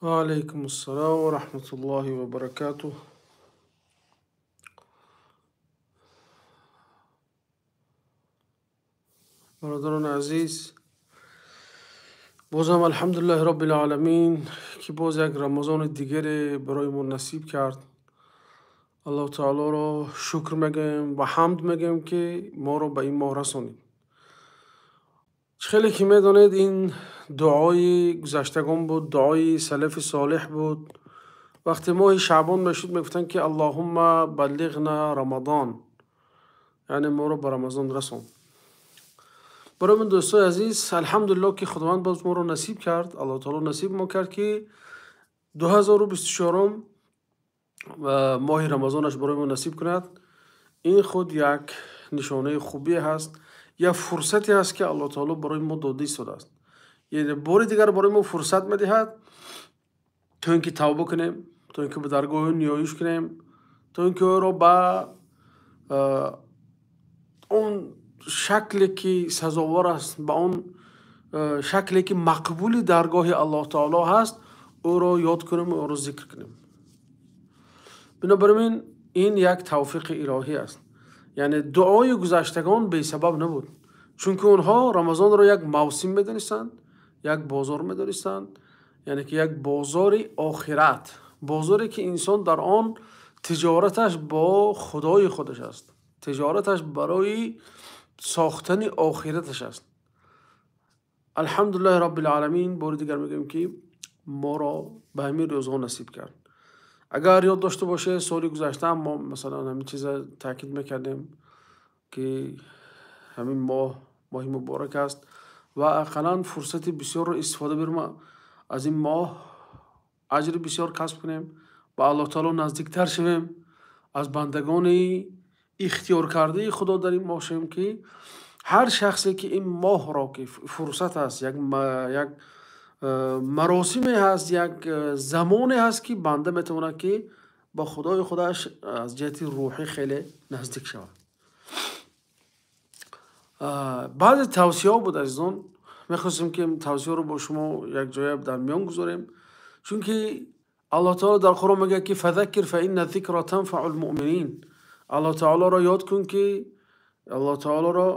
Ва алайкум ассалом ва раҳматуллоҳи ва баракатуҳ. Бародарони азиз, бозам алҳамдулиллаҳи роббил оламин, ки боз як Рамазони дигаре барои мо насиб кард. Аллоҳу таолоро шукр мегӯем ва ҳамд мегӯем, ки моро ба ин моҳ расонид. Чӣ хеле ки медонед, ин дуои гузаштагон буд, дуои салафи солеҳ буд. Вақте моҳи Шаъбон мешуд, мегуфтанд, ки Аллоҳумма баллиғна Рамазон, яъне моро ба Рамазон расон. Барои ман, дӯстои азиз, алҳамдулиллоҳ, ки Худованд боз моро насиб кард, Аллоҳу таоло насиб мо кард, ки 2024 моҳи Рамазонаш барои мо насиб кунад. Ин худ як нишонаи хубие ҳаст, як фурсате ҳаст, ки Аллоҳу таоло барои мо дода истодааст. Яъне бори дигар барои мо фурсат медиҳад, то ин ки тавба кунем, то ин ки ба даргоҳи ӯ ниёиш кунем, то ин ки ӯро ба он шакле ки сазовор аст, ба он шакле ки мақбули даргоҳи Аллоҳу таоло ҳаст, ӯро ёд кунем ва ӯро зикр кунем. Бинобар ин, ин як тавфиқи илоҳӣ аст. Яъне дуои гузаштагон бесабаб набуд, чунки онҳо Рамазонро як мавсим медонистанд, як бозор медонистанд, яъне ки як бозори охират, бозоре ки инсон дар он тиҷораташ бо Худои худаш аст, тиҷораташ барои сохтани охираташ аст. Алҳамдулиллаҳи роббил оламин, бори дигар мегӯем, ки моро ба ҳамин рӯзҳо насиб кард. Агар ёд дошта бошед, соли гузашта мо масалан ҳамин чиза таъкид мекардем, ки ҳамин моҳ моҳи муборак аст ва ақаллан фурсати бисёрро истифода барем, аз ин моҳ аҷри бисёр касб кунем, ба Аллоҳу таоло наздиктар шавем, аз бандагони ихтиёркардаи Худо дар ин моҳ шавем, ки ҳар шахсе ки ин моҳро, ки фурсат аст, як маросиме ҳаст, як замоне ҳаст, ки банда метавонад, ки ба Худои худаш аз ҷиҳати рӯҳӣ хеле наздик шавад. Баъзе тавсияҳо буд, азизон, мехостем, ки тавсияҳоро бо шумо якҷоя дар миён гузорем, чунки Аллоҳ таоло дар Қуръон мегӯяд, ки фазаккир фа инна зикра танфаъул муъминин. Аллоҳ таолоро ёд кун, ки Аллоҳ таолоро,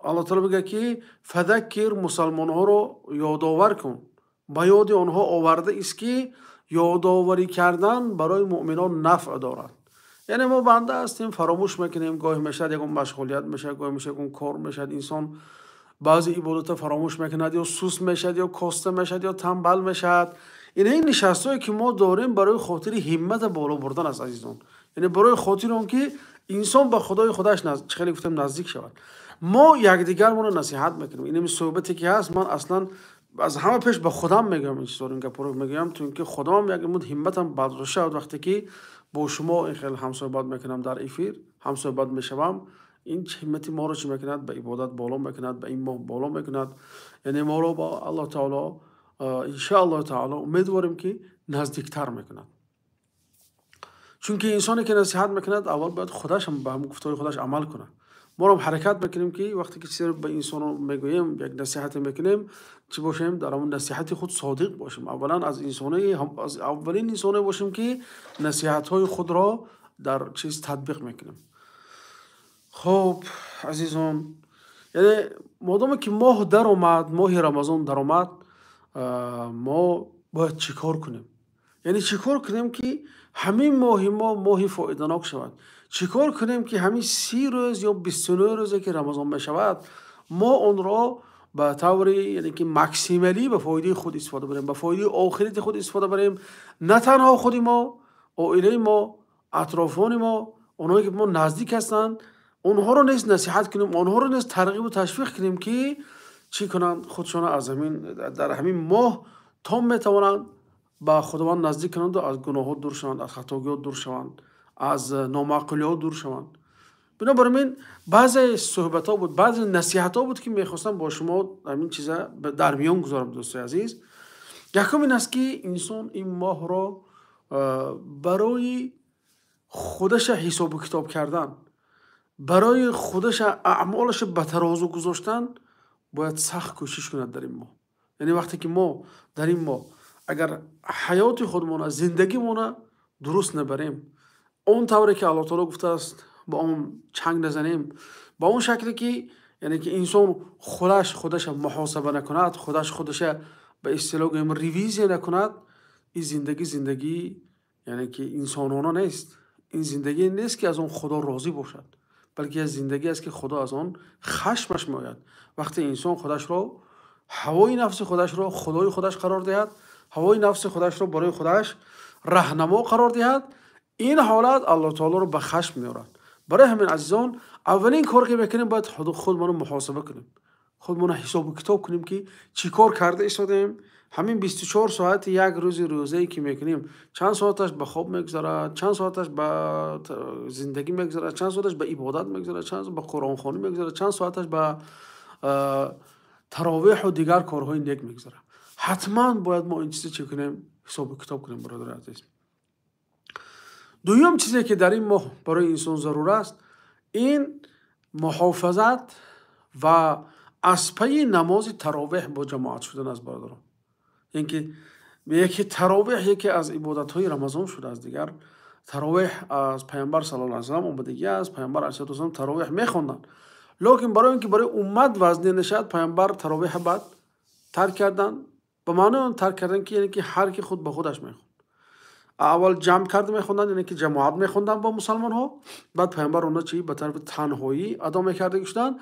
Аллоҳ таоло мегӯяд, ки фазаккир, мусалмонҳоро ёдовар кун, ба ёди онҳо оварда ист, ки ёдоварӣ кардан барои муъминон нафъ дорад. Яъне мо банда ҳастем, фаромӯш мекунем, гоҳе мешавад ягон машғулият мешавад, гоҳе мешавад ягон кор мешавад, инсон баъзе ибодатро фаромӯш мекунад, ё суст мешавад, ё коста мешавад, ё танбал мешавад. Ин нишастҳое ки мо дорем барои хотири ҳиммата боло бурдан аст, азизон, яъне барои хотири он ки инсон ба Худои худаш чӣ хеле гуфтем наздик шавад. Мо якдигармонро насиҳат мекунем. Ин суҳбате ки ҳаст, ман аслан аз ҳама пеш ба худам мегӯям ин чизҳоро, ин гапҳоро мегӯям, то ин ки худам як ҳимматам бардошта шавад. Вақте ки бо шумо ин хел ҳамсӯҳбат мекунам, дар эфир ҳамсӯҳбат мешавам, ин ҳиммати моро чӣ мекунад? Ба ибодат боло мекунад, ба ин моҳ боло мекунад. Яъне моро ба Аллоҳ таоло иншааллоҳу таоло умедворем, ки наздиктар мекунад. Чунки инсоне ки насиҳат мекунад, аввал бояд худаш ҳам ба ҳамон гуфтаҳои худаш амал кунад. Моро ҳам ҳаракат мекунем, ки вақте ки чизе ба инсоно мегӯем, як насиҳате мекунем, чӣ бошем? Дар ҳамон насиҳати худ содиқ бошем. Аввалан аз инсоне, аз аввалин инсоне бошем, ки насиҳатҳои худро дар чиз татбиқ мекунем. Хуб, азизон, яъне модоме ки моҳ даромад, моҳи Рамазон даромад, мо бояд чӣ кор кунем? Яъне чӣ кор кунем, ки ҳамин моҳи мо моҳи фоиданок шавад? Чӣ кор кунем, ки ҳамин 30 рӯз ё 29 рӯзе ки Рамазон мешавад, мо онро ба таври яъне ки максималӣ ба фоидаи худ истифода барем, ба фоидаи охирати худ истифода барем? На танҳо худи мо, оилаи мо, атрофони мо, онҳое ки ба мо наздик ҳастанд, онҳоро низ насиҳат кунем, онҳоро низ тарғибу ташвиқ кунем, ки чӣ кунанд? Худшона аз ҳамин, дар ҳамин моҳ то метавонанд ба Худованд наздик кунанд, аз гуноҳҳо дур шаванд, аз хатогиҳо дур шаванд, аз номаъқулиҳо дур шаванд. Бинобар ин баъзе суҳбатҳо буд, баъзе насиҳатҳо буд, ки мехостам бо шумо ҳамин чиза дар миён гузорам, дӯстои азиз. Якум ин аст, ки инсон ин моҳро барои худаша ҳисобу китоб кардан, барои худаша аъмолаша ба тарозу гузоштан бояд сахт кӯшиш кунад дар ин моҳ. Яъне вақте ки мо дар ин моҳ Агар ҳаёти худмона, зиндагимона дуруст набарем, он тавре ки Аллоҳ таоло гуфтааст, ба он чанг назанем, ба он шакле ки яъне ки инсон худаш худаша муҳосаба накунад, худаш худаша ба истилоҳ гӯем ревизия накунад, ин зиндагӣ зиндагии яъне ки инсонона нест. Ин зиндагие нест ки аз он Худо розӣ бошад, балки як зиндагӣ аст ки Худо аз он хашмаш меояд. Вақте инсон худашро, ҳавои нафси худашро Худои худаш қарор диҳад, ҳавои нафси худашро барои худаш раҳнамо қарор диҳад, ин ҳолат Аллоҳ таолоро ба хашм меорад. Барои ҳамин азизон, аввалин кор ки мекунем, бояд худмонро муҳосаба кунем, худмонро ҳисобу китоб кунем ки чӣ кор карда истодаем. Ҳамин 24 соати як рӯзи рӯзае ки мекунем, чанд соаташ ба хоб мегузарад, чанд соаташ ба зиндагӣ мегузарад, чанд соаташ ба ибодат мегузарад, чанд соат ба қуръонхонӣ мегузарад, чанд соаташ ба таровеҳу дигар корҳои нек мегузарад. Ҳатман бояд мо ин чизе чӣ кунем? Ҳисобу китоб кунем, бародари азиз. Дуюм чизе ки дар ин моҳ барои инсон зарур аст, ин муҳофизат ва аз пайи намози таровеҳ бо ҷамоат шудан аст, бародарон. Яъне ки яке таровеҳ яке аз ибодатҳои Рамазон шудааст. Дигар таровеҳ аз Пайғамбар саллаллоҳу алайҳи васаллам омадагӣ аст. Пайғамбар алайҳиссалоту вассалам таровеҳ мехонданд, лекин барои он ки барои уммат вазнин нашавад, Пайғамбар таровеҳ баъд тарк карданд. Ба маънои он тарк кардан ки яъне ки ҳар ки худ ба худаш мехонд. Аввал ҷамъ карда мехонданд, яъне ки ҷамоат мехонданд бо мусалмонҳо, баъд Пайғамбар онҳо чи ба тарафи танҳоӣ адо мекардагӣ шуданд.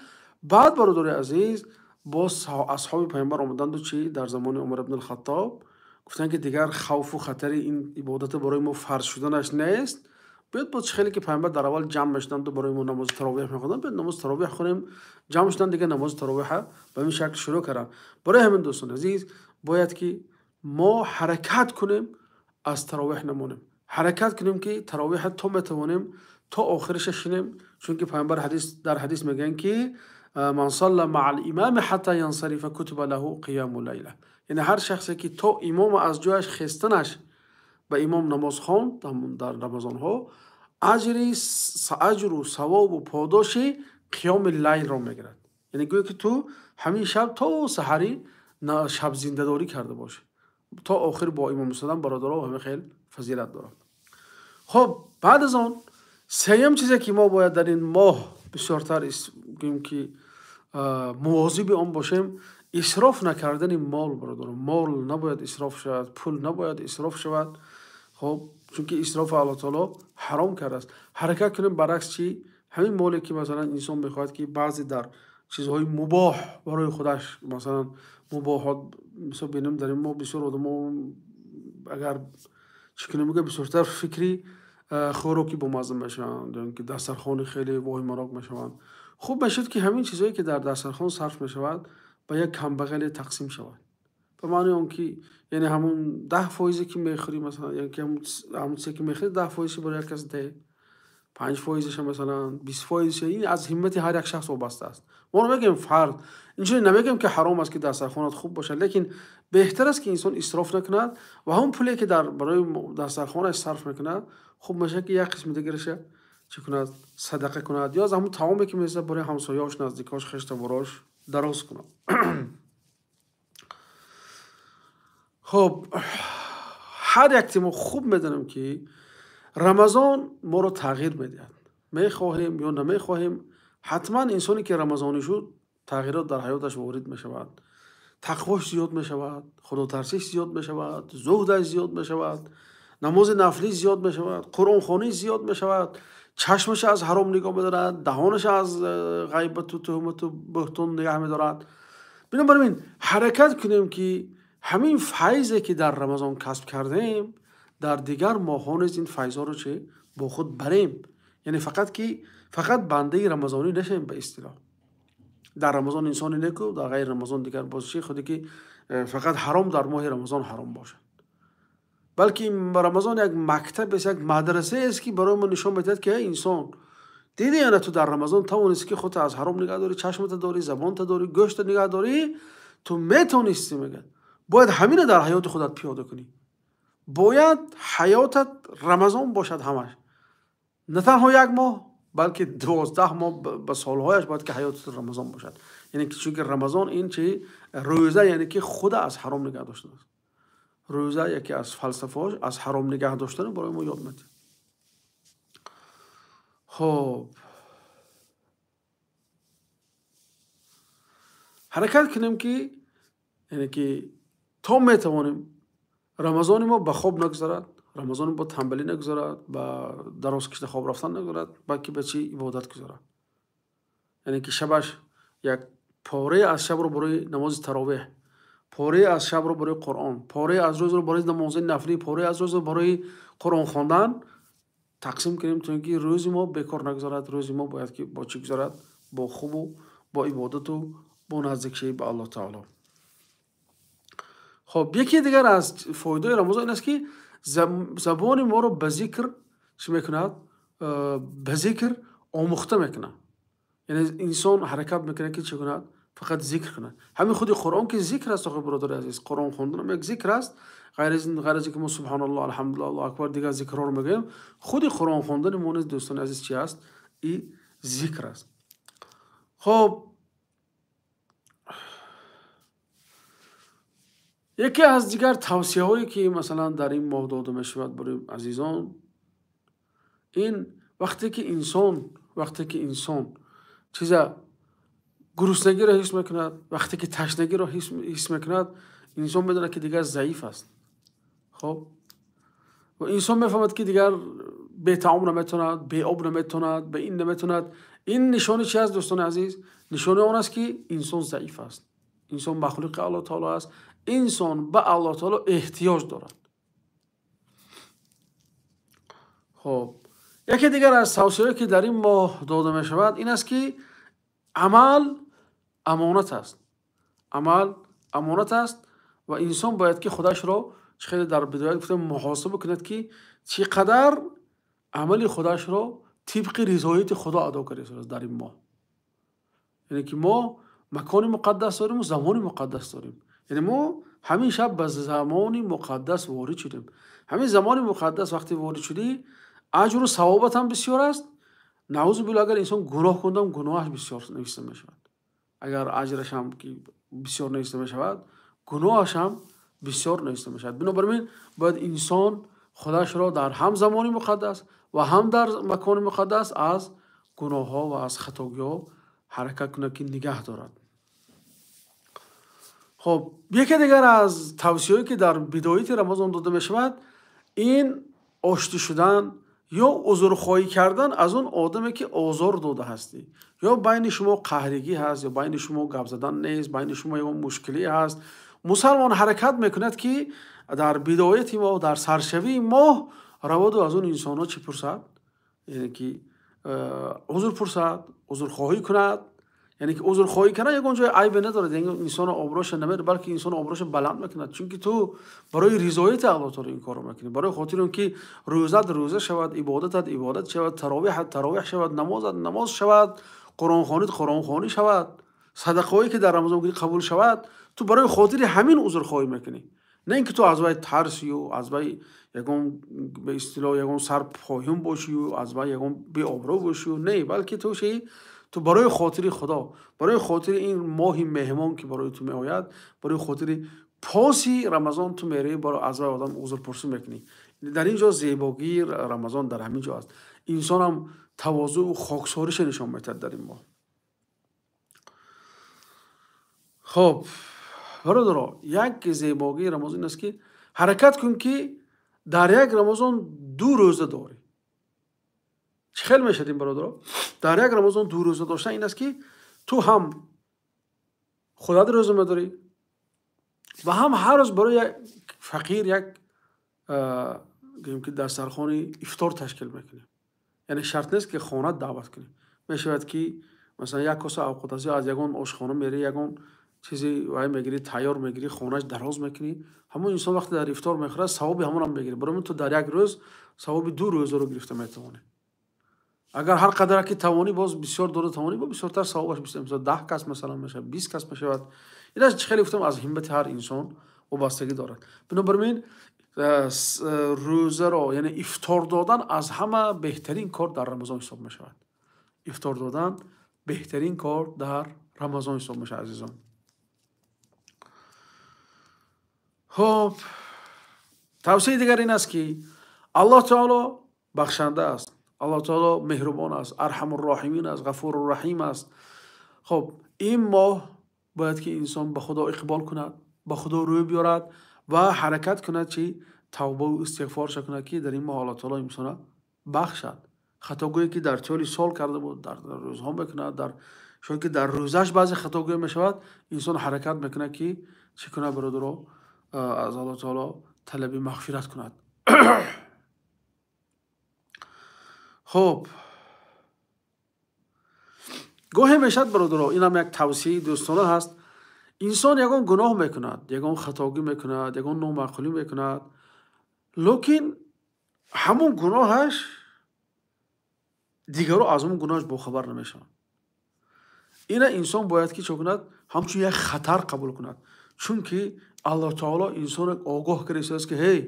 Баъд бародари азиз, боз асҳоби Пайғамбар омаданду чи дар замони Умар ибн ал-Хаттоб гуфтанд ки дигар хавфу хатари ин ибодат барои мо фарз шуданаш нест. Биёд боз хеле ки Пайғамбар дар аввал ҷамъ мешуданд барои мо намози таровеҳ мехонданд, биёд намози таровеҳ хонем. Ҷамъ шуданд, дигар намози таровеҳ ба ин шакл шурӯъ карданд. Барои ҳамин дӯстони азиз, бояд ки мо ҳаракат кунем, аз таровеҳ намонем, ҳаракат кунем ки таровеҳ то метавонем то охираш шинем. Чунки Пайғамбар дар ҳадис мегӯянд ки ман салла маъал имами ҳатта янсарифа кутиба лаҳу қияму лайла. Яъне ҳар шахсе ки то имом аз ҷояш хестанаш ба имом намоз хонд дар рамазонҳо, аҷру савобу подоши қиёми лайлро мегирад. Яъне гӯё ки ту ҳамин шаб то саҳарӣ шаб зиндадорӣ карда бошӣ, то охир бо имом истодан, бародаро, ҳамин хел фазилат дорад. Хоб, баъд аз он сеюм чизе ки мо бояд дар ин моҳ бисёртар гӯем ки мувозиби он бошем, исроф накардани мол, бародаро. Мол набояд исроф шавад, пул набояд исроф шавад. Хоб, чунки исроф Аллоҳ таоло ҳаром кардааст. Ҳаракат кунем баръакс чи ҳамин моле ки масалан инсон мехоҳад ки баъзе дар чизҳои мубоҳ барои худаш, масалан мубоҳот, мисол бинем дар ин моҳ бисёр одамо агар чӣ кунем мегӯяд бисёртар фикри хӯрокӣ бомазза мешаванд, ё ки дастархони хеле воҳимароқ мешаванд. Хуб мешуд ки ҳамин чизҳое ки дар дастархон сарф мешавад ба як камбағале тақсим шавад. Ба маънои он ки яъне ҳамун 10% ки мехӯрӣ, масалан, яъне ки ҳамун чизе ки мехӯрӣ 10% барои як кас деҳ, 5%-ша масалан, 20%-ша, ин аз ҳиммати ҳар як шахс вобаста аст. Мо намегӯем фард, инчунин намегӯем ки ҳаром аст ки дастархонат хуб бошад, лекин беҳтар аст ки инсон исроф накунад ва ҳамон пуле ки барои дастархонаш сарф мекунад, хуб мешавад ки як қисми дигарашро чӣ кунад, садақа кунад, ё аз ҳамон таоме ки месазад барои ҳамсояҳош, наздикош, хештаборош дароз кунад. Хоб, ҳар якти мо хуб медонем ки Рамазон моро тағйир медиҳад. Мехоҳем ё намехоҳем, ҳатман инсоне ки рамазонӣ шуд, тағйирот дар ҳаёташ ворид мешавад, тақвош зиёд мешавад, худотарсиш зиёд мешавад, зуҳдаш зиёд мешавад, намози нафлӣ зиёд мешавад, қуръонхонӣ зиёд мешавад, чашмаш аз ҳаром нигоҳ медорад, даҳонаш аз ғайбату туҳмату буҳтон нигоҳ медорад. Бинобар ин ҳаракат кунем ки ҳамин файзе ки дар Рамазон касб кардем, дар дигар моҳҳо низ ин файзҳоро чӣ бо худ барем. Яъне фақат бандаи рамазонӣ нашавем ба истилоҳ. Дар Рамазон инсоне неку, дар ғайри Рамазон дигар боз чӣ худе ки фақат ҳаром дар моҳи Рамазон ҳаром бошад, балки Рамазон як мактаб аст, як мадрасае аст ки барои мо нишон медиҳад ки эй инсон, дидӣ ё на ту дар Рамазон тавонистӣ ки худро аз ҳаром нигоҳ дорӣ, чашмата дорӣ, забонта дорӣ, гӯшта нигоҳ дорӣ, ту метавонистӣ, мегӯяд. Бояд ҳамина дар ҳаёти худат пиёда кунӣ. Бояд ҳаётат Рамазон бошад ҳамаш, на танҳо як моҳ, балки 12 моҳ ба солҳояш бояд ки ҳаётат Рамазон бошад. Яъне ки чунки Рамазон ин чи рӯза, яъне ки худа аз ҳаром нигоҳ доштан аст. Рӯза яке аз фалсафаҳош аз ҳаром нигаҳ доштан барои мо ёд медиҳад. Хоб, ҳаракат кунем ки яъне ки то метавонем Рамазони мо ба хоб нагузарад, Рамазони бо танбалӣ нагузарад, ба дароз кашида хоб рафтан нагузарад, балки ба чӣ ибодат гузарад. Яъне ки шабаш як порае аз шабро барои намози таровеҳ, порае аз шабро барои Қуръон, порае аз рӯзро барои намози нафлӣ, порае аз рӯзро барои Қуръон хондан тақсим кунем, то ин ки рӯзи мо бекор нагузарад. Рӯзи мо бояд ки бо чӣ гузарад? Бо хубу бо ибодату бо наздикшавӣ ба Аллоҳ таоло. Хоб, яке дигар аз фоидаҳои Рамазон ин аст ки забони моро ба зикр чӣ мекунад? Ба зикр омӯхта мекунад. Яъне инсон ҳаракат мекунад ки чӣ кунад? Фақат зикр кунад. Ҳамин худи Қуръон ки зикр аст, охир бародари азиз, Қуръон хондан як зикр аст. Ғайр аз ин ки мо субҳаналлоҳ, алҳамдулиллоҳ, Аллоҳу акбар дигар зикрҳоро мегӯем, худи Қуръон хондани мо низ дӯстони азиз чӣ аст? И зикр аст. Хоб, яке аз дигар тавсияҳое ки масалан дар ин моҳ дода мешавад барои азизон, ин вақте ки инсон чиза гуруснагиро ҳис мекунад, вақте ки ташнагиро ҳис мекунад, инсон медонад ки дигар заиф аст. Хоб, ва инсон мефаҳмад ки дигар бетаом наметавонад, беоб наметавонад, ба ин наметавонад. Ин нишони чи аст дӯстони азиз? Нишони он аст ки инсон заиф аст, инсон махлуқи Аллоҳ таоло аст, инсон ба Аллоҳ таоло эҳтиёҷ дорад. Хоб, яке дигар аз тавсияҳое ки дар ин моҳ дода мешавад ин аст ки амал амонат аст. Амал амонат аст ва инсон бояд ки худашро чӣ хеле дар бидоят гуфтем муҳосиба кунад ки чӣ қадар амали худашро тибқи ризояти Худо адо кардааст дар ин моҳ. Яъне ки мо макони муқаддас дорем ва замони муқаддас дорем. Яъне мо ҳамин шаб ба замони муқаддас ворид шудем. Ҳамин замони муқаддас вақте ворид шудӣ, аҷру савобат ҳам бисёр аст. Наъузу биллоҳ, агар инсон гуноҳ кунад, гуноҳаш бисёр навишта мешавад. Агар аҷраш ҳам ки бисёр навишта мешавад, гуноҳаш ҳам бисёр навишта мешавад. Бинобар ин бояд инсон худашро дар ҳам замони муқаддас ва ҳам дар макони муқаддас аз гуноҳҳо ва аз хатогиҳо ҳаракат кунад ки нигаҳ дорад. Хоб, яке дигар аз тавсияҳое ки дар бидояти Рамазон дода мешавад, ин оштӣ шудан ё узрхоҳӣ кардан аз он одаме ки озор дода ҳастӣ, ё байни шумо қаҳригӣ ҳаст, ё байни шумо гап задан нест, байни шумо ягон мушкилӣ ҳаст. Мусалмон ҳаракат мекунад ки дар бидояти моҳ, дар саршавии моҳ раваду аз он инсонҳо чӣ пурсад? Яъне ки узр пурсад, узрхоҳӣ кунад. Яъне ки узрхоҳӣ кардан ягон ҷои айбе надорад, яъне инсоно обрӯяшро намебарад, балки инсоно обрӯяшро баланд мекунад, чунки ту барои ризояти Аллоҳ таоло ин корро мекунӣ, барои хотири он ки рӯзат рӯза шавад, ибодатат ибодат шавад, таровеҳат таровеҳ шавад, намозат намоз шавад, қуръонхонит қуръонхонӣ шавад, садақаҳое ки дар Рамазон гирӣ қабул шавад. Ту барои хотири ҳамин узрхоҳӣ мекунӣ, на ин ки ту аз вай тарсию, аз вай ягон ба истилоҳ ягон сар поён бошию, аз вай ягон беобрӯ бошию, не, балки ту ши ту барои хотири Худо, барои хотири ин моҳи меҳмон ки барои ту меояд, барои хотири поси Рамазон ту меравӣ, барои аз вай одам узрпурсӣ мекунӣ. Дар ин ҷо зебогии Рамазон дар ҳамин ҷо аст. Инсонам тавозӯъу хоксориша нишон медиҳад дар ин моҳ. Хоб, бародаро, як зебогии Рамазон ин аст ки ҳаракат кун ки дар як Рамазон ду рӯза дорӣ. Чӣ хел мешавад ин бародаро? Дар як Рамазон ду рӯза доштан ин аст ки ту ҳам худат рӯза медорӣ ва ҳам ҳар рӯз барои як фақир як гӯем ки дастархони ифтор ташкил мекунӣ. Яъне шарт нест ки хонат даъват кунӣ. Мешавад ки масалан як коса авқот аст, ё аз ягон ошхона мерӣ, ягон чизе вай мегирӣ, тайёр мегирӣ, хонаш дароз мекунӣ. Ҳамон инсон вақте дар ифтор мехӯрад, савоби ҳамонам мегирӣ. Барои ту дар як рӯз савоби ду рӯзаро гирифта метавонӣ. Агар ҳар қадар ки тавонӣ, боз бисёр дода тавонӣ, бо бисёртар савобаш бисёр, масалан 10 кас масалан мешавад, 20 кас мешавад. Ин аст чӣ хеле гуфтам, аз ҳиммати ҳар инсон вобастагӣ дорад. Бинобар ин рӯзаро, яъне ифтор додан аз ҳама беҳтарин кор дар Рамазон ҳисоб мешавад. Ифтор додан беҳтарин кор дар Рамазон ҳисоб мешавад, азизон. Хоб, Тавсияи дигар ин аст, ки Аллоҳ таоло бахшанда аст, Аллоҳ таоло меҳрубон аст, арҳамурроҳимин аст, ғафурурраҳим аст. Хоб, ин моҳ бояд ки инсон ба Худо иқбол кунад, ба Худо рӯй биёрад ва ҳаракат кунад, чи тавбаву истиғфор кунад, ки дар ин моҳ Аллоҳ таоло инсонро бахшад. Хатогӯе ки дар тӯли сол карда буд, дар рӯзҳо мекунад, дар шояд ки дар рӯзаш баъзе хатогӯе мешавад, инсон ҳаракат мекунад ки чӣ кунад, бародаро, аз Аллоҳ таоло талаби мағфират кунад. Хоб, гоҳе мешавад, бародаро, инам як тавсияи дӯстона ҳаст, инсон ягон гуноҳ мекунад, ягон хатогӣ мекунад, ягон номаъқулӣ мекунад, лекин ҳамон гуноҳаш дигаро аз он гуноҳаш бохабар намешаванд. Ина инсон бояд ки чӣ кунад? Ҳамчун як хатар қабул кунад, чунки Аллоҳ таоло инсонро огоҳ кардааст, ки ҳей,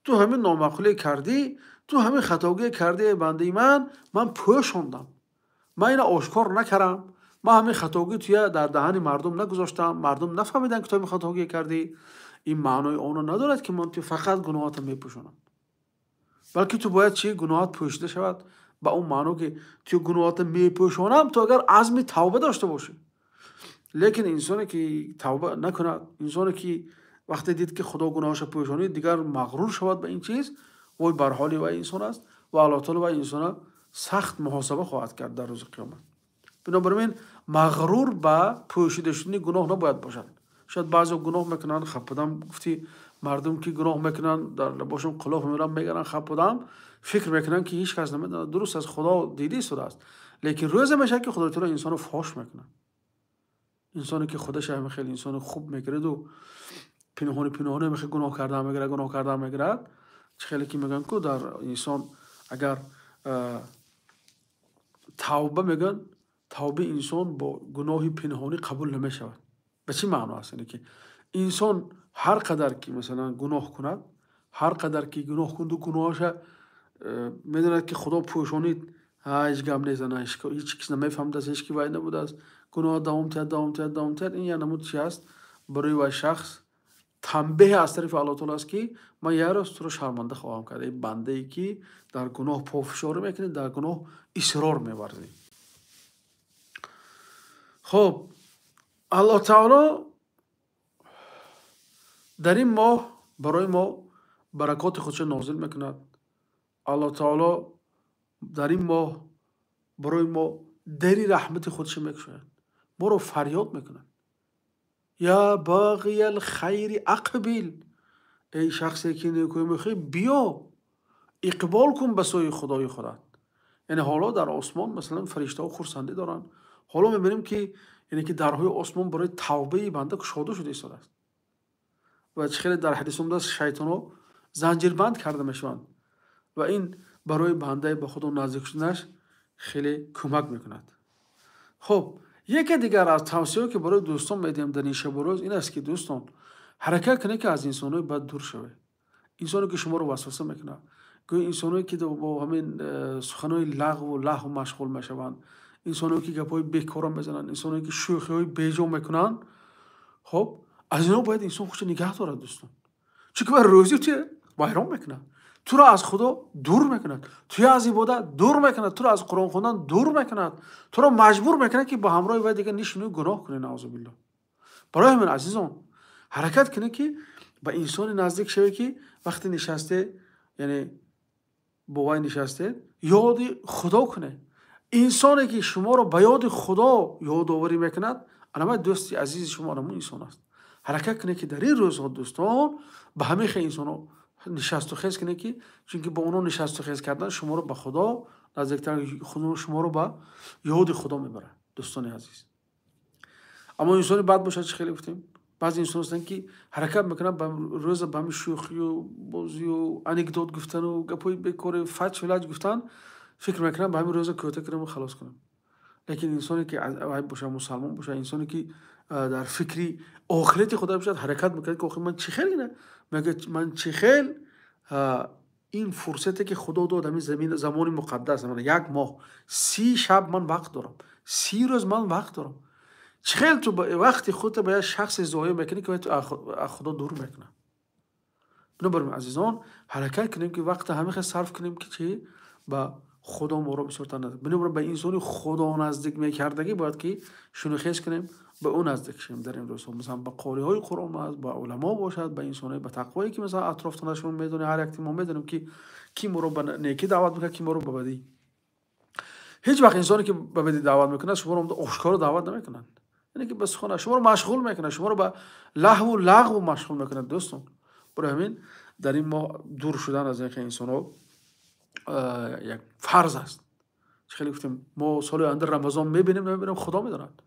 ту ҳамин номаъқулӣ кардӣ, ту ҳамин хатогӣ кардӣ, бандаи ман, ман пӯшондам, ман ина ошкор накардам, ман ҳамин хатогӣ туя дар даҳани мардум нагузоштам, мардум нафаҳмиданд, ки ту ҳамин хатогӣ кардӣ. Ин маънои онро надорад, ки ман ту фақат гуноҳатро мепӯшонам, балки ту бояд чи гуноҳат пӯшида шавад, ба он маъно ки ту гуноҳатро мепӯшонам, ту агар азми тавба дошта бошӣ. Лекин инсоне ки тавба накунад, инсоне ки вақте дид, ки Худо гуноҳашро пӯшонид, дигар мағрур шавад ба ин чиз, вой бар ҳоли вай инсон аст ва Аллоҳ таоло вай инсонро сахт муҳосаба хоҳад кард дар рӯзи қиёмат. Бинобар ин мағрур ба пӯшида шудани гуноҳ набояд бошад. Шояд баъзеҳо гуноҳ мекунанд, хапудам гуфти мардум ки гуноҳ мекунанд, дар лабошон қулоф мемиранд, мегаранд, хапудам фикр мекунанд, ки ҳеҷ кас намедонад. Дуруст аст, Худо дида истодааст, лекин рӯзе мешавад, ки Худои таоло инсонро фош мекунад. Инсоне ки худаш ҳам хеле инсони хуб мекарду пинҳони пинҳони ҳам хеле гуноҳ карда мегирад, гуноҳ карда мегирад. Чӣ хеле ки мегӯянд ку, дар инсон агар тавба мегӯянд, тавбаи инсон бо гуноҳи пинҳонӣ қабул намешавад. Ба чӣ маъно аст? Яъне ки инсон ҳар қадар ки масалан гуноҳ кунад, ҳар қадар ки гуноҳ кунду гуноҳаша медонад, ки Худо пӯшонид, ҳеҷ гап нест, ҳеҷ кас намефаҳмидааст, ҳеҷ ки вай набудааст, гуноҳ давом тиҳад, давом тиҳад, давом тиҳад, ин як намуд чи аст? Барои вай шахс танбеҳе аз тарафи Аллоҳ таоло аст, ки ман як рӯз туро шарманда хоҳам кард, эй бандае ки дар гуноҳ пофишорӣ мекунӣ, дар гуноҳ исрор меварзӣ. Хоб, Аллоҳ таоло дар ин моҳ барои мо баракоти худшо нозил мекунад. Аллоҳ таоло дар ин моҳ барои мо дари раҳмати худшо мекушояд, моро фарёд мекунад: я бағиял хайри ақбил, эй шахсе ки некӯӣ мехоҳӣ, биё, иқбол кун ба сӯи Худои худат. Яъне ҳоло дар осмон масалан фариштаҳо хурсандӣ доранд. Ҳоло мебинем, ки яъне ки дарҳои осмон барои тавбаи банда кушода шуда истодааст. Ва чӣ хеле дар ҳадис омадааст, шайтонҳо занҷирбанд карда мешаванд ва ин барои бандаи ба Худо наздик шуданаш хеле кӯмак мекунад. Хоб, яке дигар аз тавсияҳое ки барои дӯстон медиҳем дар ин шабу рӯз ин аст, ки дӯстон, ҳаракат кунед, ки аз инсонҳои бад дур шавед. Инсоне ки шуморо васваса мекунад, гӯё инсоное ки бо ҳамин суханҳои лағву лаҳв машғул мешаванд, инсоное ки гапҳои бекора мезананд, инсоное ки шӯхиҳои беҷо мекунанд, хоб, аз инҳо бояд инсон худшо нигаҳ дорад, дӯстон, чунки вай рӯзи туя вайрон мекунад, туро аз Худо дур мекунад, туя аз ибодат дур мекунад, туро аз Қуръон хондан дур мекунад, туро маҷбур мекунад, ки ба ҳамроҳи вай дигар нишинӣ, гуноҳ кунӣ, наъузубиллоҳ. Барои ҳамин, азизон, ҳаракат кунед, ки ба инсоне наздик шавед, ки вақте нишасте, яъне бо вай нишастед, ёди Худо кунед. Инсоне ки шуморо ба ёди Худо ёдоварӣ мекунад, анама дӯсти азизи шумо анамун инсон аст. Ҳаракат кунед, ки дар ин рӯзҳо, дӯстон, ба ҳамин хел инсонҳо нишасту хез кунед, ки чунки бо онҳо нишасту хез кардан шуморо ба Худо наздиктар, шуморо ба ёди Худо мебарад, дӯстони азиз. Аммо инсони бад бошад, чӣ хеле гуфтем, баъзе инсон ҳастанд, ки ҳаракат мекунанд ба рӯза ба ҳамин шӯхию бозию анекдот гуфтану гапҳои бекори фач-филаҷ гуфтан, фикр мекунанд, ба ҳамин рӯза кӯта кунам, халос кунам. Лекин инсоне ки вай бошад, мусалмон бошад, инсоне ки дар фикри охирати худо бошад, ҳаракат мекунад, ки охир ман чӣ хел ина мегӯяд, ман чӣ хел ин фурсате ки Худо дод, ҳамин замин, замони муқаддас, як моҳ, 30 шаб ман вақт дорам, 30 рӯз ман вақт дорам, чӣ хел ту вақти худро ба як шахсе зоя мекунӣ, ки ту аз Худо дур мекунад? Бинобар ин, азизон, ҳаракат кунем, ки вақта ҳамин сарф кунем, ки чӣ ба Худо моро бисёртар наздик. Бинобар ба инсони Худо наздик мекардагӣ бояд ки шунухез кунем, ба ӯ наздик шавем дар ин рӯзҳо. Масалан, ба қориҳои Қуръон аст, ба уламо бошад, ба инсонои ба тақвое, ки масалан атрофтон шумо медонед, ҳар як мо медонем, ки ки моро ба некӣ даъват мекунад, ки моро ба бадӣ. Ҳеҷ вақт инсоне, ки ба бадӣ даъват мекунад, шуморо ошкоро даъват намекунад, яъне ки ба сухан шуморо машғул мекунад, шуморо ба лаҳву лағв машғул мекунад, дӯстон. Барои ҳамин дар ин моҳ дур шудан аз ин инсонҳо як фарз аст. Хеле гуфтем, мо соли оянда Рамазон мебинем, намебинем, Худо медонад.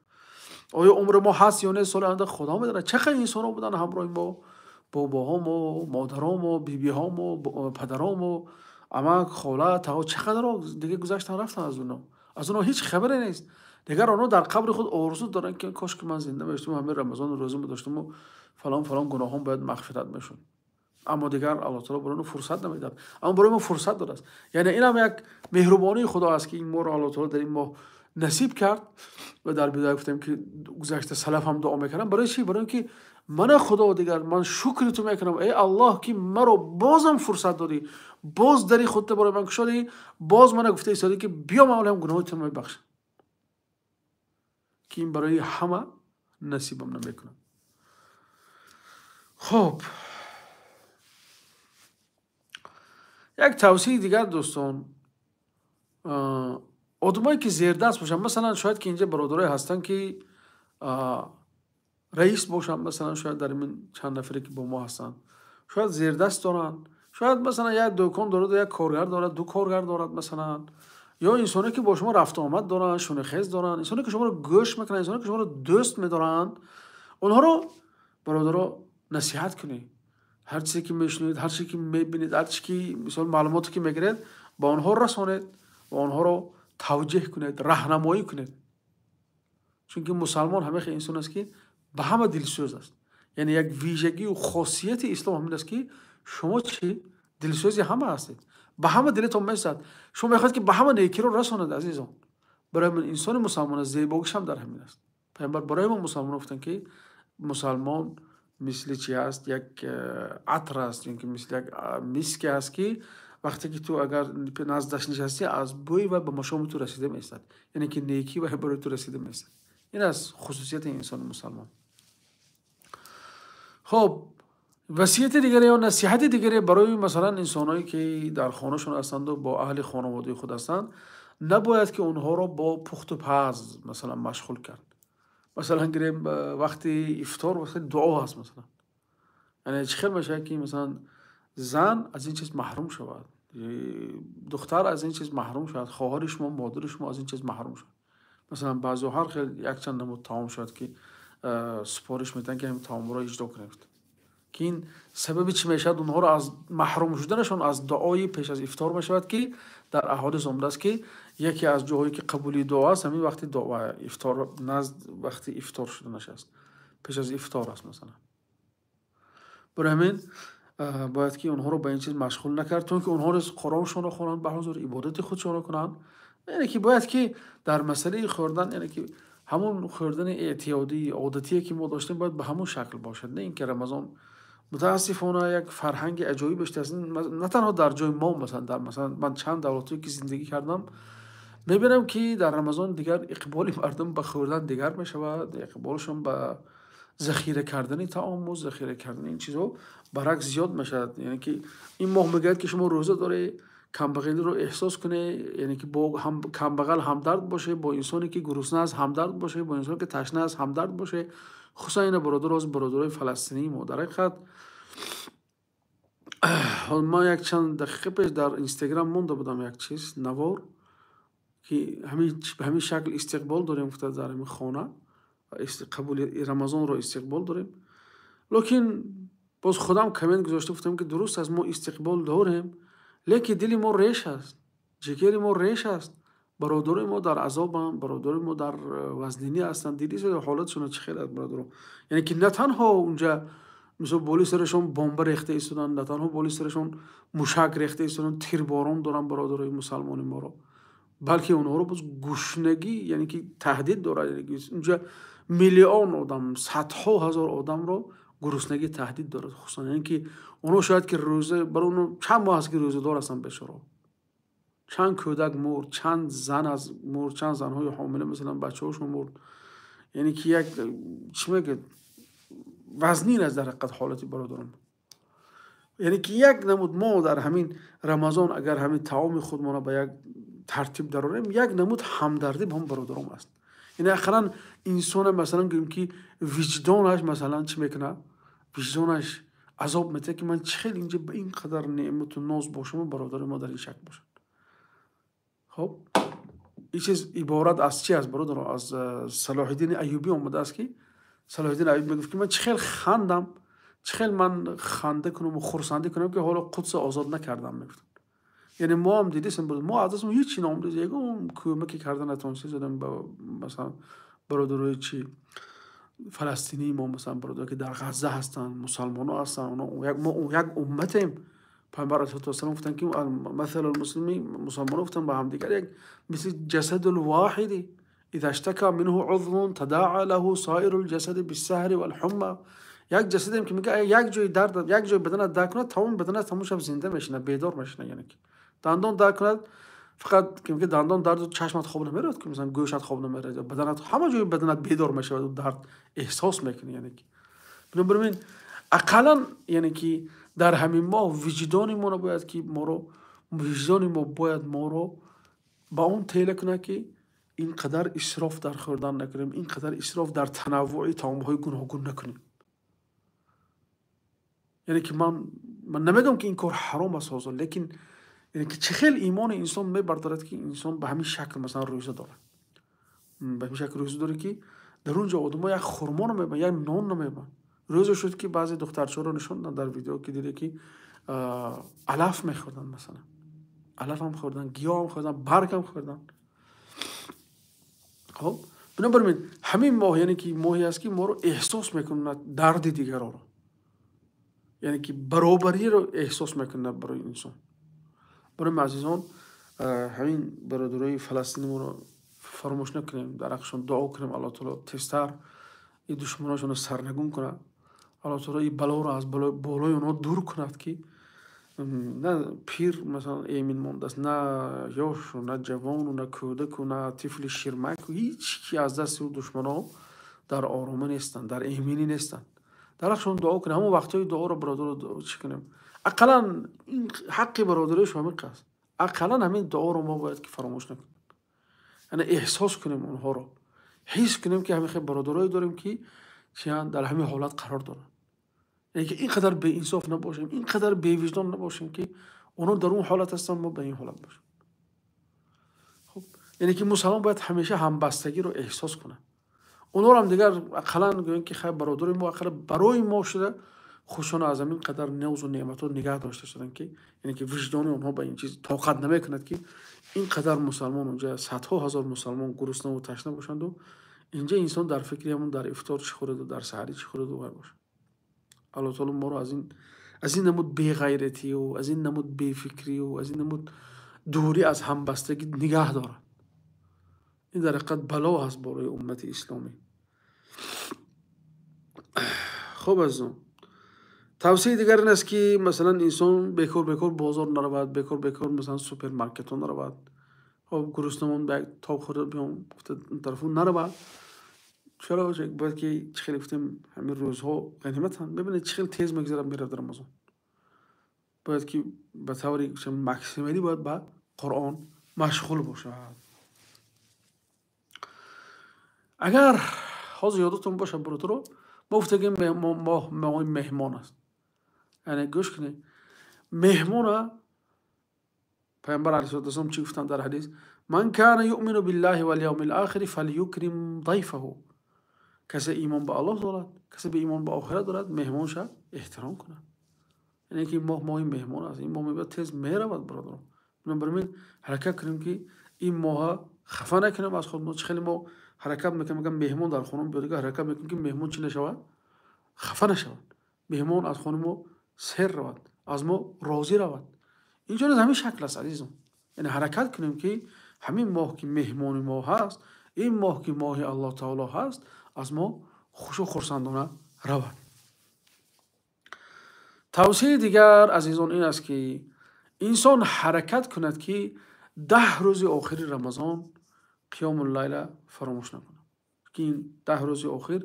Оё умри мо ҳаст ё не соли оянда, Худо медонад. Чақадр инсонҳо буданд ҳамроҳи мо, бобоҳомо, модаромо, бибиҳомо, падаромо, амак, хола, таво, чақадарро дига гузаштан, рафтан аз онҳо. Аз онҳо ҳеҷ хабаре нест. Дигар онҳо дар қабри худ орзу доранд, ки кош ки ман зинда мештум, ҳамин Рамазон рӯза медоштуму фалон фалон гуноҳон бояд мағфират мешуд. Аммо дигар Аллоҳ таоло барои онҳо фурсат намедиҳад, аммо барои мо фурсат додааст. Яъне ин ҳам як меҳрубонии Худо аст, ки ин моро Аллоҳ таоло дар ин моҳ насиб кард. Ва дар бидоя гуфтем, ки гузашта салаф ҳам дуо мекарданд. Барои чӣ? Барои ин ки мана Худо, дигар ман шукри ту мекунам, эй Аллоҳ, ки маро бозам фурсат додӣ, боз дари худта барои ман кушодӣ, боз мана гуфта истодӣ, ки биё, ман ҳам гуноҳои туро мебахшам, ки ин барои ҳама насибам намекунад. Хуб, як тавсияи дигар, дӯстон: одамое, ки зердаст бошанд, масалан, шояд ки инҷа бародарое ҳастанд, ки раис бошанд, масалан, шояд дар ин чанд нафаре, ки бо мо ҳастанд, шояд зердаст доранд, шояд масалан як дӯкон дорад, як коргар дорад, ду коргар дорад, масалан, ё инсоне, ки бо шумо рафту омад доранд, шунухез доранд, инсоне, ки шуморо гӯш мекунанд, инсоне, ки шуморо дӯст медоранд, онҳоро, бародаро, насиҳат кунед. Ҳар чизе ки мешунавед, ҳар чизе ки мебинед, ҳар чизе ки мисол маълумоте ки мегиред, ба онҳо расонед ва онҳоро тавҷеҳ кунед, раҳнамоӣ кунед. Чунки мусалмон ҳамин хел инсон аст, ки ба ҳама дилсӯз аст. Яъне як вижагию хосияти ислом ҳамин аст, ки шумо чӣ дилсӯзи ҳама ҳастед, ба ҳама дилатон месӯзад, шумо мехоҳед, ки ба ҳама некиро расонед. Азизон, барои ман инсони мусалмон аст, зебогиш ҳам дар ҳамин аст. Пайғамбар барои мо мусалмонон гуфтанд, ки мусалмон мисли чи аст? Як атр аст, ё ки мисли як миске аст, ки вақте ки ту агар наздаш нишастӣ, аз бӯи вай ба машоми ту расида меистад, яъне ки некӣ вай барои ту расида меистад. Ин аст хусусияти инсони мусалмон. Хуб, васияти дигаре ё насиҳати дигаре барои масалан инсоное, ки дар хонашон ҳастанду бо аҳли хонаводаи худ ҳастанд: набояд ки онҳоро бо пухту паз масалан машғул кард. Масалан, гирем, вақти ифтор вақти дуо аст, масалан. Яъне чӣ хел мешавад, ки масалан зан аз ин чиз маҳрум шавад, духтар аз ин чиз маҳрум шавад, хоҳари шумо, модари шумо аз ин чиз маҳрум шавад? Масалан, баъзеҳо ҳар хел якчанд намуд таом шояд ки супориш медиҳанд, ки ҳамин таомро иҷро кунед, ки ин сабаби чӣ мешавад? Онҳоро аз маҳрум шуданашон аз дуои пеш аз ифтор мешавад, ки дар аҳодис омадааст, ки яке аз ҷоҳое, ки қабули дуо аст, ҳамин вақти ифтор, назд вақти ифтор шуданаш аст, пеш аз ифтор аст масалан. Барои ҳамин бояд ки онҳоро ба ин чиз машғул накард, то ки онҳо низ Қуръоншонро хонанд, ба ҳузур ибодати худшонро кунанд. Яъне ки бояд ки дар масъалаи хӯрдан, яъне ки ҳамон хӯрдани эътиёдӣ, одатие, ки мо доштем, бояд ба ҳамон шакл бошад, не ин ки Рамазон. Мутаассифона, як фарҳанги аҷоиб аст, на танҳо дар ҷои мо, масалан, дар масалан ман чанд давлатое, ки зиндагӣ кардам, мебинам, ки дар Рамазон дигар иқболи мардум ба хӯрдан дигар мешавад, иқболшон ба захира кардани таому захира кардани ин чизҳо баръакс зиёд мешавад. Яъне ки ин моҳ мегӯяд, ки шумо рӯза доред, камбағалиро эҳсос кунед, яъне ки бо камбағал ҳамдард бошед, бо инсоне, ки гурусна аст, ҳамдард бошед, бо инсоне, ки ташна аст, ҳамдард бошед. Хусусан ина бародаро, бародарои фаластинии мо. Дар ҳақиқат, ман як чанд дақиқа пеш дар Инстаграм монда будам як чиз, навор, ки ба ҳамин шакл истиқбол дорем, гуфта, дар ҳамин хона қабули Рамазонро истиқбол дорем. Лекин боз худам коммент гузошта гуфтам, ки дуруст аст, мо истиқбол дорем, лекин дили мо реш аст, ҷигари мо реш аст. Бародарои мо дар азобанд, бародарои мо дар вазнинӣ ҳастанд. Дидӣ ҳолатшона чӣ хел аст, бародаро? Яъне ки на танҳо унҷа мисол болои сарашон бомба рехта истоданд, на танҳо болои сарашон мушак рехта истоданд, тирборон доранд бародарои мусалмони моро, балки онҳоро боз гушнагӣ, яъне ки таҳдид дорад. Унҷа миллион одам, садҳо ҳазор одамро гуруснагӣ таҳдид дорад, хусусан яъне ки онҳо шояд ки рӯза барои онҳо чанд моҳ аст ки рӯзадор ҳастанд бечораҳо. Чанд кӯдак мурд, чанд зан аз мурд, чанд занҳои ҳомила масалан бачаҳошон мурд. Яъне ки як чӣ мегӯяд вазнин аст дар ҳақиқат ҳолати бародарон. Яъне ки як намуд мо дар ҳамин Рамазон агар ҳамин таоми худмонро ба як тартиб дарорем, як намуд ҳамдардӣ ба ҳам бародарон аст. Яъне ақаллан инсона масалан гӯем ки виҷдонаш масалан чӣ мекунад? Виҷдонаш азоб метиҳад ки ман чӣ хел инҷа ба ин қадар неъмату ноз бошаму бародари мо дар ин шакл бошад. Хоб ин чиз иборат аз чӣ аст бародарон? Аз Салоҳиддини Аюбӣ омадааст ки Салоҳиддин Аюбӣ мегуфт ки ман чӣ хел хандам, чӣ хел ман ханда кунам ва хурсандӣ кунам ки ҳоло Қудсро озод накардам, мегуфтанд. Яъне мо ҳам дидисем, мо аз дастмон ҳеҷ чи наомадааст, ягон кӯмаке карда натавонистем задем ба масалан бародарои чи фаластинии мо, масалан бародарое ки дар Ғазза ҳастанд, мусалмонҳо ҳастанд, онҳо мо як умматем. Пайғамбар алайҳиссалоту вассалом гуфтанд ки масалул муслими, мусалмонҳо гуфтанд ба ҳамдигар як мисли ҷасадул воҳиди иза иштака минҳу узвун тадаъа лаҳу соирул ҷасади биссаҳри валҳумма. Як ҷасадем ки мегӯяд як ҷои дард, як ҷои баданат дард кунад, тамоми баданат тамоми шаб зинда мешинад, бедор мешинад. Яъне ки дандон дард кунад, фақат ки мегӯяд дандон дарду чашмат хоб намеравад, ки масалан гӯшат хоб намеравад, баданат ҳама ҷои баданат бедор мешавад, дард эҳсос мекунӣ. Яъне ки бинобар ин ақаллан яъне ки дар ҳамин моҳ виҷдони моро бояд ки моро, виҷдони мо бояд моро ба он тела кунад ки ин қадар исроф дар хӯрдан накунем, ин қадар исроф дар танаввуи таомҳои гуногун накунем. Яъне ки ман намегӯям ки ин кор ҳаром аст ҳозир, лекин яъне ки чӣ хел имони инсон мебардорад ки инсон ба ҳамин шакл масалан рӯза дорад, ба ҳамин шакл рӯза дорад ки дар он ҷо одамҳо як хурмо намебанд, як нон намебанд. Рӯзе шуд ки баъзе духтарчаҳоро нишон доданд дар видео ки диде ки алаф мехӯрданд, масалан алаф ҳам хӯрданд, гиёҳ ҳам хӯрданд, барг ҳам хӯрданд. Хоб бинобар ин ҳамин моҳ яъне ки моҳе аст ки моро эҳсос мекунад дарди дигаронро, яъне ки баробариро эҳсос мекунад барои инсон. Барои азизон ҳамин бародарои фаластини моро фаромӯш накунем, дар ҳаққашон дуо кунем, Аллоҳ таоло тезтар ин душманошонро сарнагун кунад, Аллоҳ таоло ин балоро аз болои онҳо дур кунад ки на пир масалан эмин мондааст, на ёшу, на ҷавону, на кӯдаку, на тифли ширмаку, ҳеҷ ки аз дасти душманҳо дар оромӣ нестанд, дар эминӣ нестанд. Дар ҳаққашон дуо кунем, ҳамон вақтҳои дуоро бародаро чӣ кунем, ақаллан ин ҳаққи бародариаш ҳамин аст, ақаллан ҳамин дуоро мо бояд ки фаромӯш накунем, яъне эҳсос кунем онҳоро, ҳис кунем ки ҳамин хел бародарое дорем ки чиян дар ҳамин ҳолат қарор доранд. Яъне ки ин қадар беинсоф набошем, ин қадар бевиҷдон набошем ки онҳо дар он ҳолат ҳастанд, мо ба ин ҳолат бошем. Хуб яъне ки мусалмон бояд ҳамеша ҳамбастагиро эҳсос кунад. Онҳоро ҳам дигар ақаллан гӯем ки хайр бародари мо ақаллан барои мо шуда худшонро аз ҳамин қадар нозу неъматҳо нигаҳ дошта шуданд ки яъне ки виҷдони онҳо ба ин чиз тоқат намекунад ки ин қадар мусалмон онҷа садҳо ҳазор мусалмон гуруснаву ташна бошанду инҷа инсон дар фикри ҳамон дар ифтор чӣ хӯраду дар саҳарӣ чӣ хӯраду вай бошад. Аллоҳ таоло моро аз ин намуд беғайратию, аз ин намуд бефикрию, аз ин намуд дурӣ аз ҳамбастагӣ нигаҳ дорад. Ин дар ҳақиқат бало ҳаст барои уммати исломӣ. Хуб азизон, тавсияи дигар ин аст ки масалан инсон бекор бекор бозор наравад, бекор бекор масалан супермаркетҳо наравад. Хоб гуруснамон ба як тоб хӯрда биём гуфта ин тарафу наравад. Чаро? Бояд ки чӣ хеле гуфтем ҳамин рӯзҳо ғаниматанд. Бибинед чӣ хеле тез мегузарад меравад Рамазон. Бояд ки ба таври максималӣ бояд ба Қуръон машғул бошад. Агар ҳозир ёдатон бошад бародаро, мо гуфтагем моҳ моҳи меҳмон аст. Яъне гӯш кунед, меҳмона Пайғамбар алайҳиссалоту вассалом чӣ гуфтанд дар ҳадис? Ман кана юъмину биллаҳи вал явмил охири фалюкрим дайфаҳу. Касе имон ба Аллоҳ дорад, касе ба имон ба охират дорад, меҳмонша эҳтиром кунад. Яъне ки моҳ моҳи меҳмон аст, ин моҳ мебояд тез меравад бародаро. Бинобар ин ҳаракат кунем ки ин моҳа хафа накунем аз худ. Мо чӣ хеле мо ҳаракат мекунем, мегӯям меҳмон дар хона биёд, дигар ҳаракат мекунем ки меҳмон чӣ нашавад? Хафа нашавад. Меҳмон аз хонаи мо сер равад, аз мо розӣ равад. Инҷо низ ҳамин шакл аст азизон. Яъне ҳаракат кунем ки ҳамин моҳ ки меҳмони мо ҳаст, ин моҳ ки моҳи Аллоҳ таоло ҳаст, аз мо хушу хурсандона равад. Тавсияи дигар азизон ин аст, ки инсон ҳаракат кунад, ки 10 рӯзи охири Рамазон қиёмул-лайла фаромӯш накунад, ки ин 10 рӯзи охир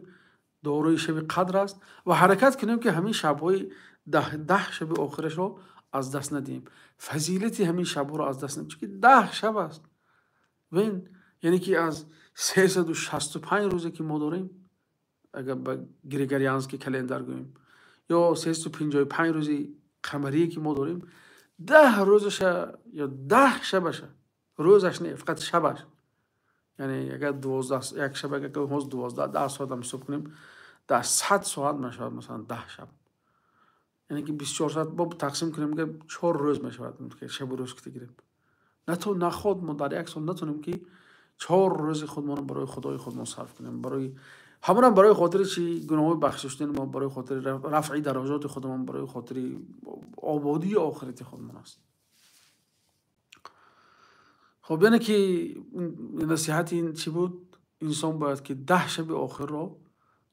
дорои шаби қадр аст ва ҳаракат кунем, ки ҳамин шабҳои 10 шаби охирашро аз даст надиҳем, фазилати ҳамин шабҳоро аз даст надиҳем, чунки 10 шаб аст. Бин, яъне ки аз 365 рӯзе ки мо дорем, агар ба григорианский календар гӯем, ё 355 рӯзи қамарие ки мо дорем, 10 рӯзаша ё 10 шабаша, рӯзаш не, фақат шабаш, яъне агар 12, як шаб агар ҳоз 12, 10 соат ҳам ҳисоб кунем, дар 100 соат мешавад масалан 10 шаб, яъне ки 24 соат бо тақсим кунем, агар 4 рӯз мешавад, шабу рӯз ки гирем, наход мо дар як сол натонем ки 4 рӯзи худмонро барои Худои худмон сарф кунем, барои ҳамонам, барои хотири чи гуноҳҳои бахшида шудани мо, барои хотири рафъи дараҷоти худамон, барои хотири ободии охирати худмон аст. Хоб, яъне ки насиҳати ин чӣ буд? Инсон бояд ки 10 шаби охирро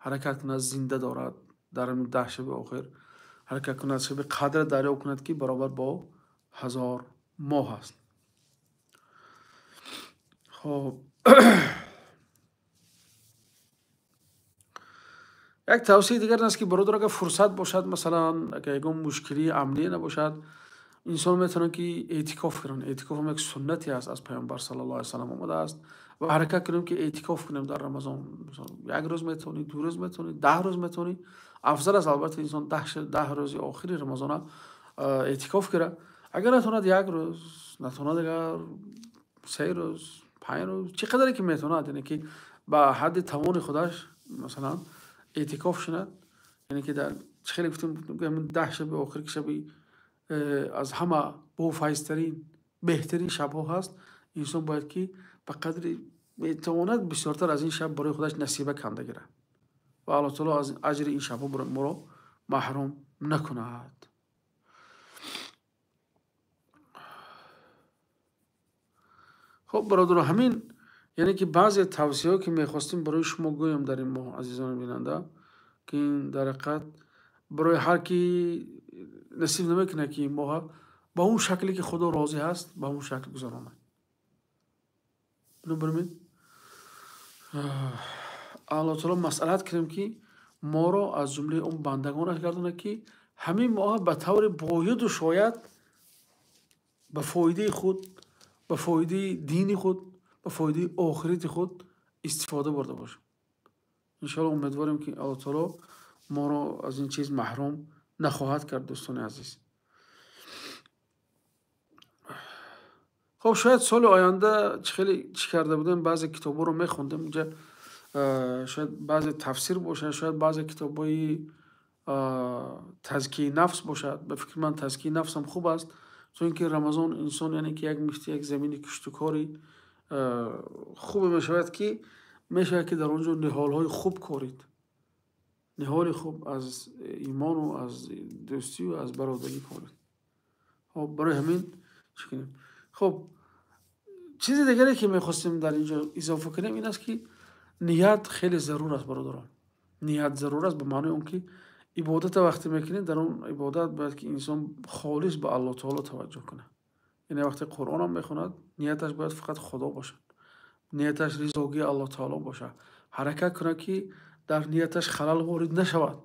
ҳаракат кунад, зинда дорад, дар ҳамин 10 шаби охир ҳаракат кунад, шаби қадр дарёб кунад, ки баробар бо 1000 моҳ аст. Хоб, як тавсияи дигар ин аст, ки бародар, агар фурсат бошад, масалан агар ягон мушкилии амние набошад, инсон метавонад ки эътикоф кунад. Эътикоф ҳам як суннате аст, аз Паёмбар саллаллоҳу алайҳи васаллам омадааст ва ҳаракат кунем, ки эътикоф кунем дар Рамазон. Як рӯз метавонӣ, 2 рӯз метавонӣ, 10 рӯз метавонӣ. Афзал аст албатта инсон 10 рӯзи охири Рамазона эътикоф кунад. Агар натавонад як рӯз, натавонад агар 3 рӯз, 5 рӯз, чӣ қадаре ки метавонад, яъне ки ба ҳадди тавони худаш масалан эътикоф шунад, яъне ки дар чӣ хеле гуфтем, 10 шаби охир, ки шаби аз ҳама бофайзтарин, беҳтарин шабҳо ҳаст, инсон бояд ки ба қадри метавонад бисёртар аз ин шаб барои худаш насиба канда гирад ва Аллоҳ таоло аз аҷри ин шабҳо моро маҳрум накунад. Хоб бародаро, ҳамин яъне ки баъзе тавсияҳо ки мехостем барои шумо гӯем дар ин моҳ, азизони бинанда, ки ин дар ҳақиқат барои ҳар ки насиб намекунад, ки ин моҳ ба он шакле ки Худо розӣ ҳаст, ба он шакл гузаронад. Бинобар ин Аллоҳ таоло масъалат кунем, ки моро аз ҷумлаи он бандагонаш гардонад, ки ҳамин моҳ ба таври бояду шояд ба фоидаи худ, ба фоидаи дини худ, ба фоидаи охирати худ истифода бурда бошем. Иншоаллоҳ умедворем, ки Аллоҳ таоло моро аз ин чиз маҳрум нахоҳад кард, дӯстони азиз. Хоб, шояд соли оянда чӣ хеле чӣ карда будем, баъзе китобҳоро мехондем, инҷа шояд баъзе тафсир бошад, шояд баъзе китобҳои тазкияи нафс бошад. Ба фикри ман тазкияи нафс ҳам хуб аст, чунки Рамазон инсон яъне ки як мифти як замини киштукори хубе мешавад, ки мешавад, ки дар он ҷо ниҳолҳои хуб корид, ниҳоли хуб аз имону аз дӯстию аз бародарӣ корид. Хоб, барои ҳамин чӣ кунем? Хоб, чизи дигаре ки мехостем дар ин ҷо изофа кунем ин аст, ки ният хеле зарур аст, бародарон. Ният зарур аст ба маънои он ки ибодата вақте мекунед, дар он ибодат бояд ки инсон холис ба Аллоҳ таоло таваҷҷӯҳ кунад. Яъне вақте Қуръонам мехонад, нияташ бояд фақат Худо бошад, нияташ ризогии Аллоҳ таоло бошад, ҳаракат кунад, ки дар нияташ халал ворид нашавад.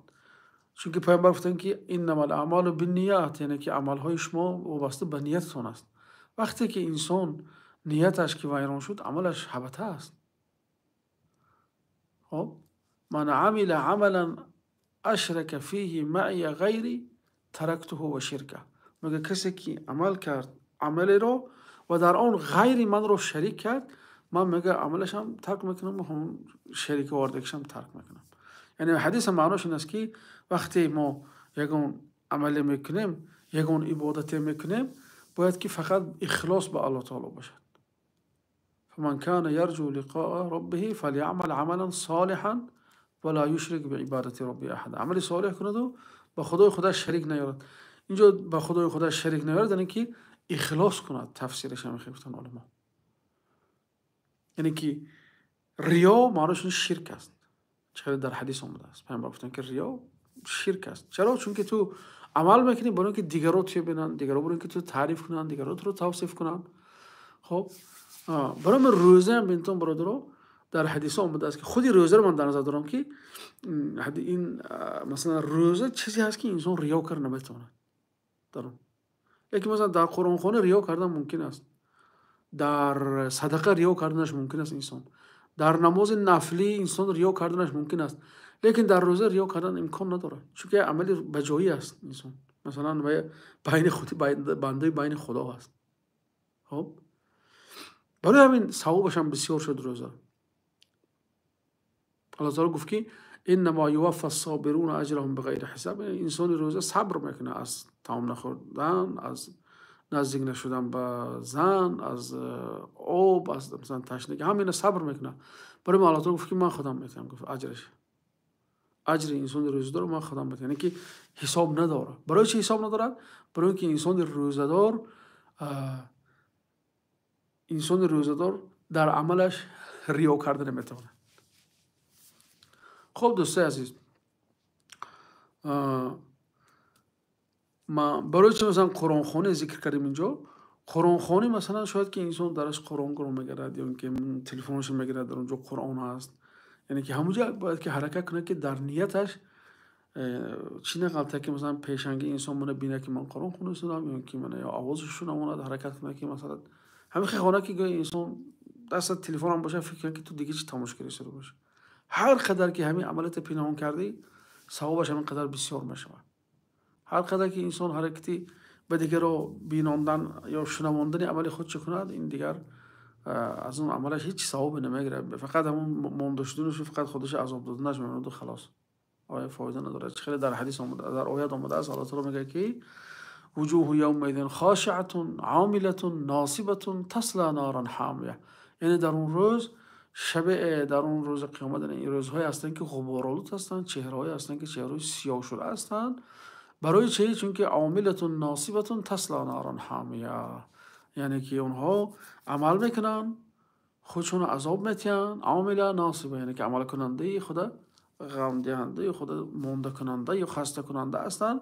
Чунки Паёмбар гуфтанд, ки иннамал аъмолу бинният, яъне ки амалҳои шумо вобаста ба ниятатон аст. Вақте ки инсон нияташ ки вайрон шуд, амалаш ҳабата аст. Хоб, ман амила амалан ашрака фиҳи маъия ғайри тарактуҳу ва ширка. Мегӯяд, касе ки амал кард амалеро ва дар он ғайри манро шарик кард, ман мегӯяд амалашам тарк мекунам ва ҳамон шарик овардагишам тарк мекунам. Яъне ҳадиса маънош ин аст, ки вақте мо ягон амале мекунем, ягон ибодате мекунем, бояд ки фақат ихлос ба Аллоҳ таоло бошад. فمن كان يرجو لقاء ربه فليعمل عملا صالحا ولا يشرك بعبادة ربه أحدا. عملی صالح کند و با خدای خدا شریک نیارد. اینجا با خدای خدا شریک نیارد یعنی که اخلاص کند، تفسیرش هم گفتن علما، یعنی که ریا معنیش شرک است. چقدر در حدیث آمده است، پیامبر گفتن که ریا شرک است. چرا؟ چون که تو Амал мекунӣ барои ки дигарро туя бинанд, дигарро барои ки ту таъриф кунанд, дигарро туро тавсиф кунанд. Хоб, барои ман рӯзаам бинтон бародаро, дар ҳадисҳо омадааст, ки худи рӯзаро ман дар назар дорам, ки ин масалан рӯза чизе ҳаст, ки инсон риё карда наметавонад дар он. Лекин масалан дар Қуръонхона риё кардан мумкин аст, дар садақа риё карданаш мумкин аст инсон, дар намози нафлӣ инсон риё карданаш мумкин аст, лекин дар рӯза риё кардан имкон надорад, чунки амали баҷоӣ аст инсон. Масалан байни худ, бандаи байни Худо аст. Хоб, барои ҳамин савобаш ҳам бисёр шуд рӯза. Аллоҳ таъоло гуфт, ки иннамо юваффа ссобируна аҷрахум биғайри ҳисаб. Инсони рӯза сабр мекунад аз таом нахӯрдан, аз наздик нашудан ба зан, аз об, аз масалан ташнагӣ, ҳама сабр мекунад. Барои ман Аллоҳ таъоло гуфт, ки ман худам метавонам, гуфт аҷраш, аҷри инсони рӯзадор ман худам метавонам, яъне ки ҳисоб надорад. Барои чӣ ҳисоб надорад? Барои ки инсони рӯзадор дар амалаш риё карда наметавонад. Хоб дӯстои азиз, барои чӣ масалан Қуръонхонӣ зикр кардем инҷо? Қуръонхонӣ масалан шояд ки инсон дараш Қуръон мегирад ё ин ки телефонашро мегирад, дар он ҷо Қуръон ҳаст, яъне ки ҳамонҷо бояд ки ҳаракат кунад, ки дар нияташ чӣ нағалта, ки масалан пешанги инсон мана бинад, ки ман Қуръон хонда истодам, ё ин ки мана ё овозаш шунавонад, ҳаракат кунад, ки масалан ҳамин хона, ки гӯё инсон дастат телефонам бошад, фикр кунад, ки ту дига чӣ тамошо карда истода бошӣ. Ҳар қадар ки ҳамин амалиятро пинҳон кардӣ, савобаш ҳамин қадар бисёр мешавад. Ҳар қадар ки инсон ҳаракати ба дигарро бинондан ё шунавондани амали худ чӣ кунад, ин дигар аз он амалаш ҳеҷ савобе намегирад, фақат ҳамон монда шуданаш, фақат худаш азоб доданаш мемонаду халос, оя фоида надорад. Чӣ хеле дар ҳадис омада, дар оят омадааст, Аллоҳ таъоло мегӯяд, ки вуҷуҳу явмаидин хошиатун омилатун носибатун тасла наран ҳомия. Яъне дар он рӯз шабе, дар он рӯзи қиёмат, яъне ин рӯзҳое ҳастанд, ки ғуборолуд ҳастанд, чеҳраҳое ҳастанд, ки чеҳраҳои сиёҳ шуда ҳастанд. Барои чӣ? Чунки омилатун носибатун тасла наран ҳомия, яъне ки онҳо амал мекунанд, худшонро азоб метиҳанд. Омила носиба, яъне ки амалкунандаи худа ғамдиҳандаи худа мондакунанда ё хастакунанда ҳастанд,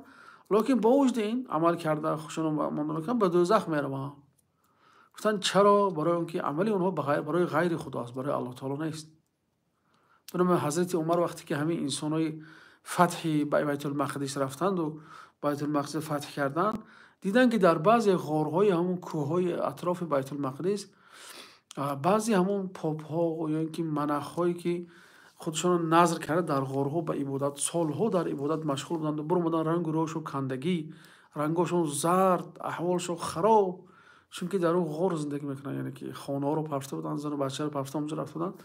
лекин бо вуҷуди ин амал карда худшонро монда мекунанд, ба дӯзах мераванд. Гуфтанд чаро? Барои он ки амали онҳо барои ғайри Худо аст, барои Аллоҳ таъоло нест. Бинобар ҳазрати Умар вақте ки ҳамин инсонҳои фатҳи Байтулмақдис рафтанду Байтулмақдис фатҳ карданд, диданд, ки дар баъзе ғорҳои ҳамон кӯҳҳои атрофи Байтулмақдис баъзе ҳамон попҳо ё ин ки манахҳое, ки худшонро назр карда, дар ғорҳо ба ибодат, солҳо дар ибодат машғул буданд, биромаданд, рангу рӯшон кандагӣ, рангошон зард, аҳволшон хароб, чунки дар он ғор зиндагӣ мекунанд, яъне ки хонаҳоро партофта буданд, зану бачаро партофта онҷо рафта буданд.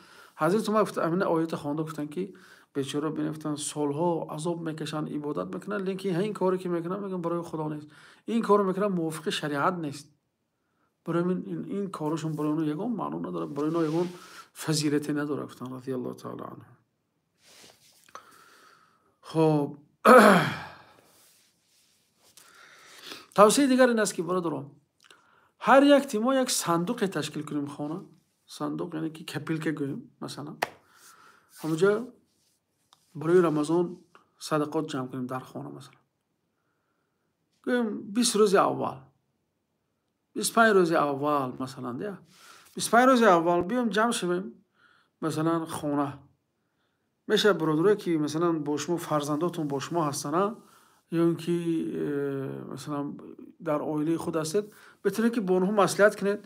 Ҳазрати Умар ҳамин оятро хонда гуфтанд, ки бечора бинефтанд, солҳо азоб мекашанд, ибодат мекунанд, лекин ҳамин коре ки мекунанд, мегӯянд, барои Худо нест, ин корро мекунанд, мувофиқи шариат нест. Барои ин корашон барои онҳо ягон маъно надорад, барои онҳо ягон фазилате надорад, гуфтанд разияллоҳу таъала анҳу. Хоб, тавсияи дигар ин аст, ки бародарон, ҳар як мо як сандуқе ташкил кунем хона, сандуқ яъне ки капилка гӯем, масалан ҳамонҷо барои Рамазон садақот ҷамъ кунем дар хона. Масалан гӯем 20 рӯзи аввал, 25 рӯзи аввал, масалан 25 рӯзи аввал биём ҷамъ шавем масалан хона. Мешавад бародарое, ки масалан бо шумо фарзандотон бо шумо ҳастанд, ё ин ки масалан дар оилаи худ ҳастед, метавонед, ки бо онҳо маслиҳат кунед,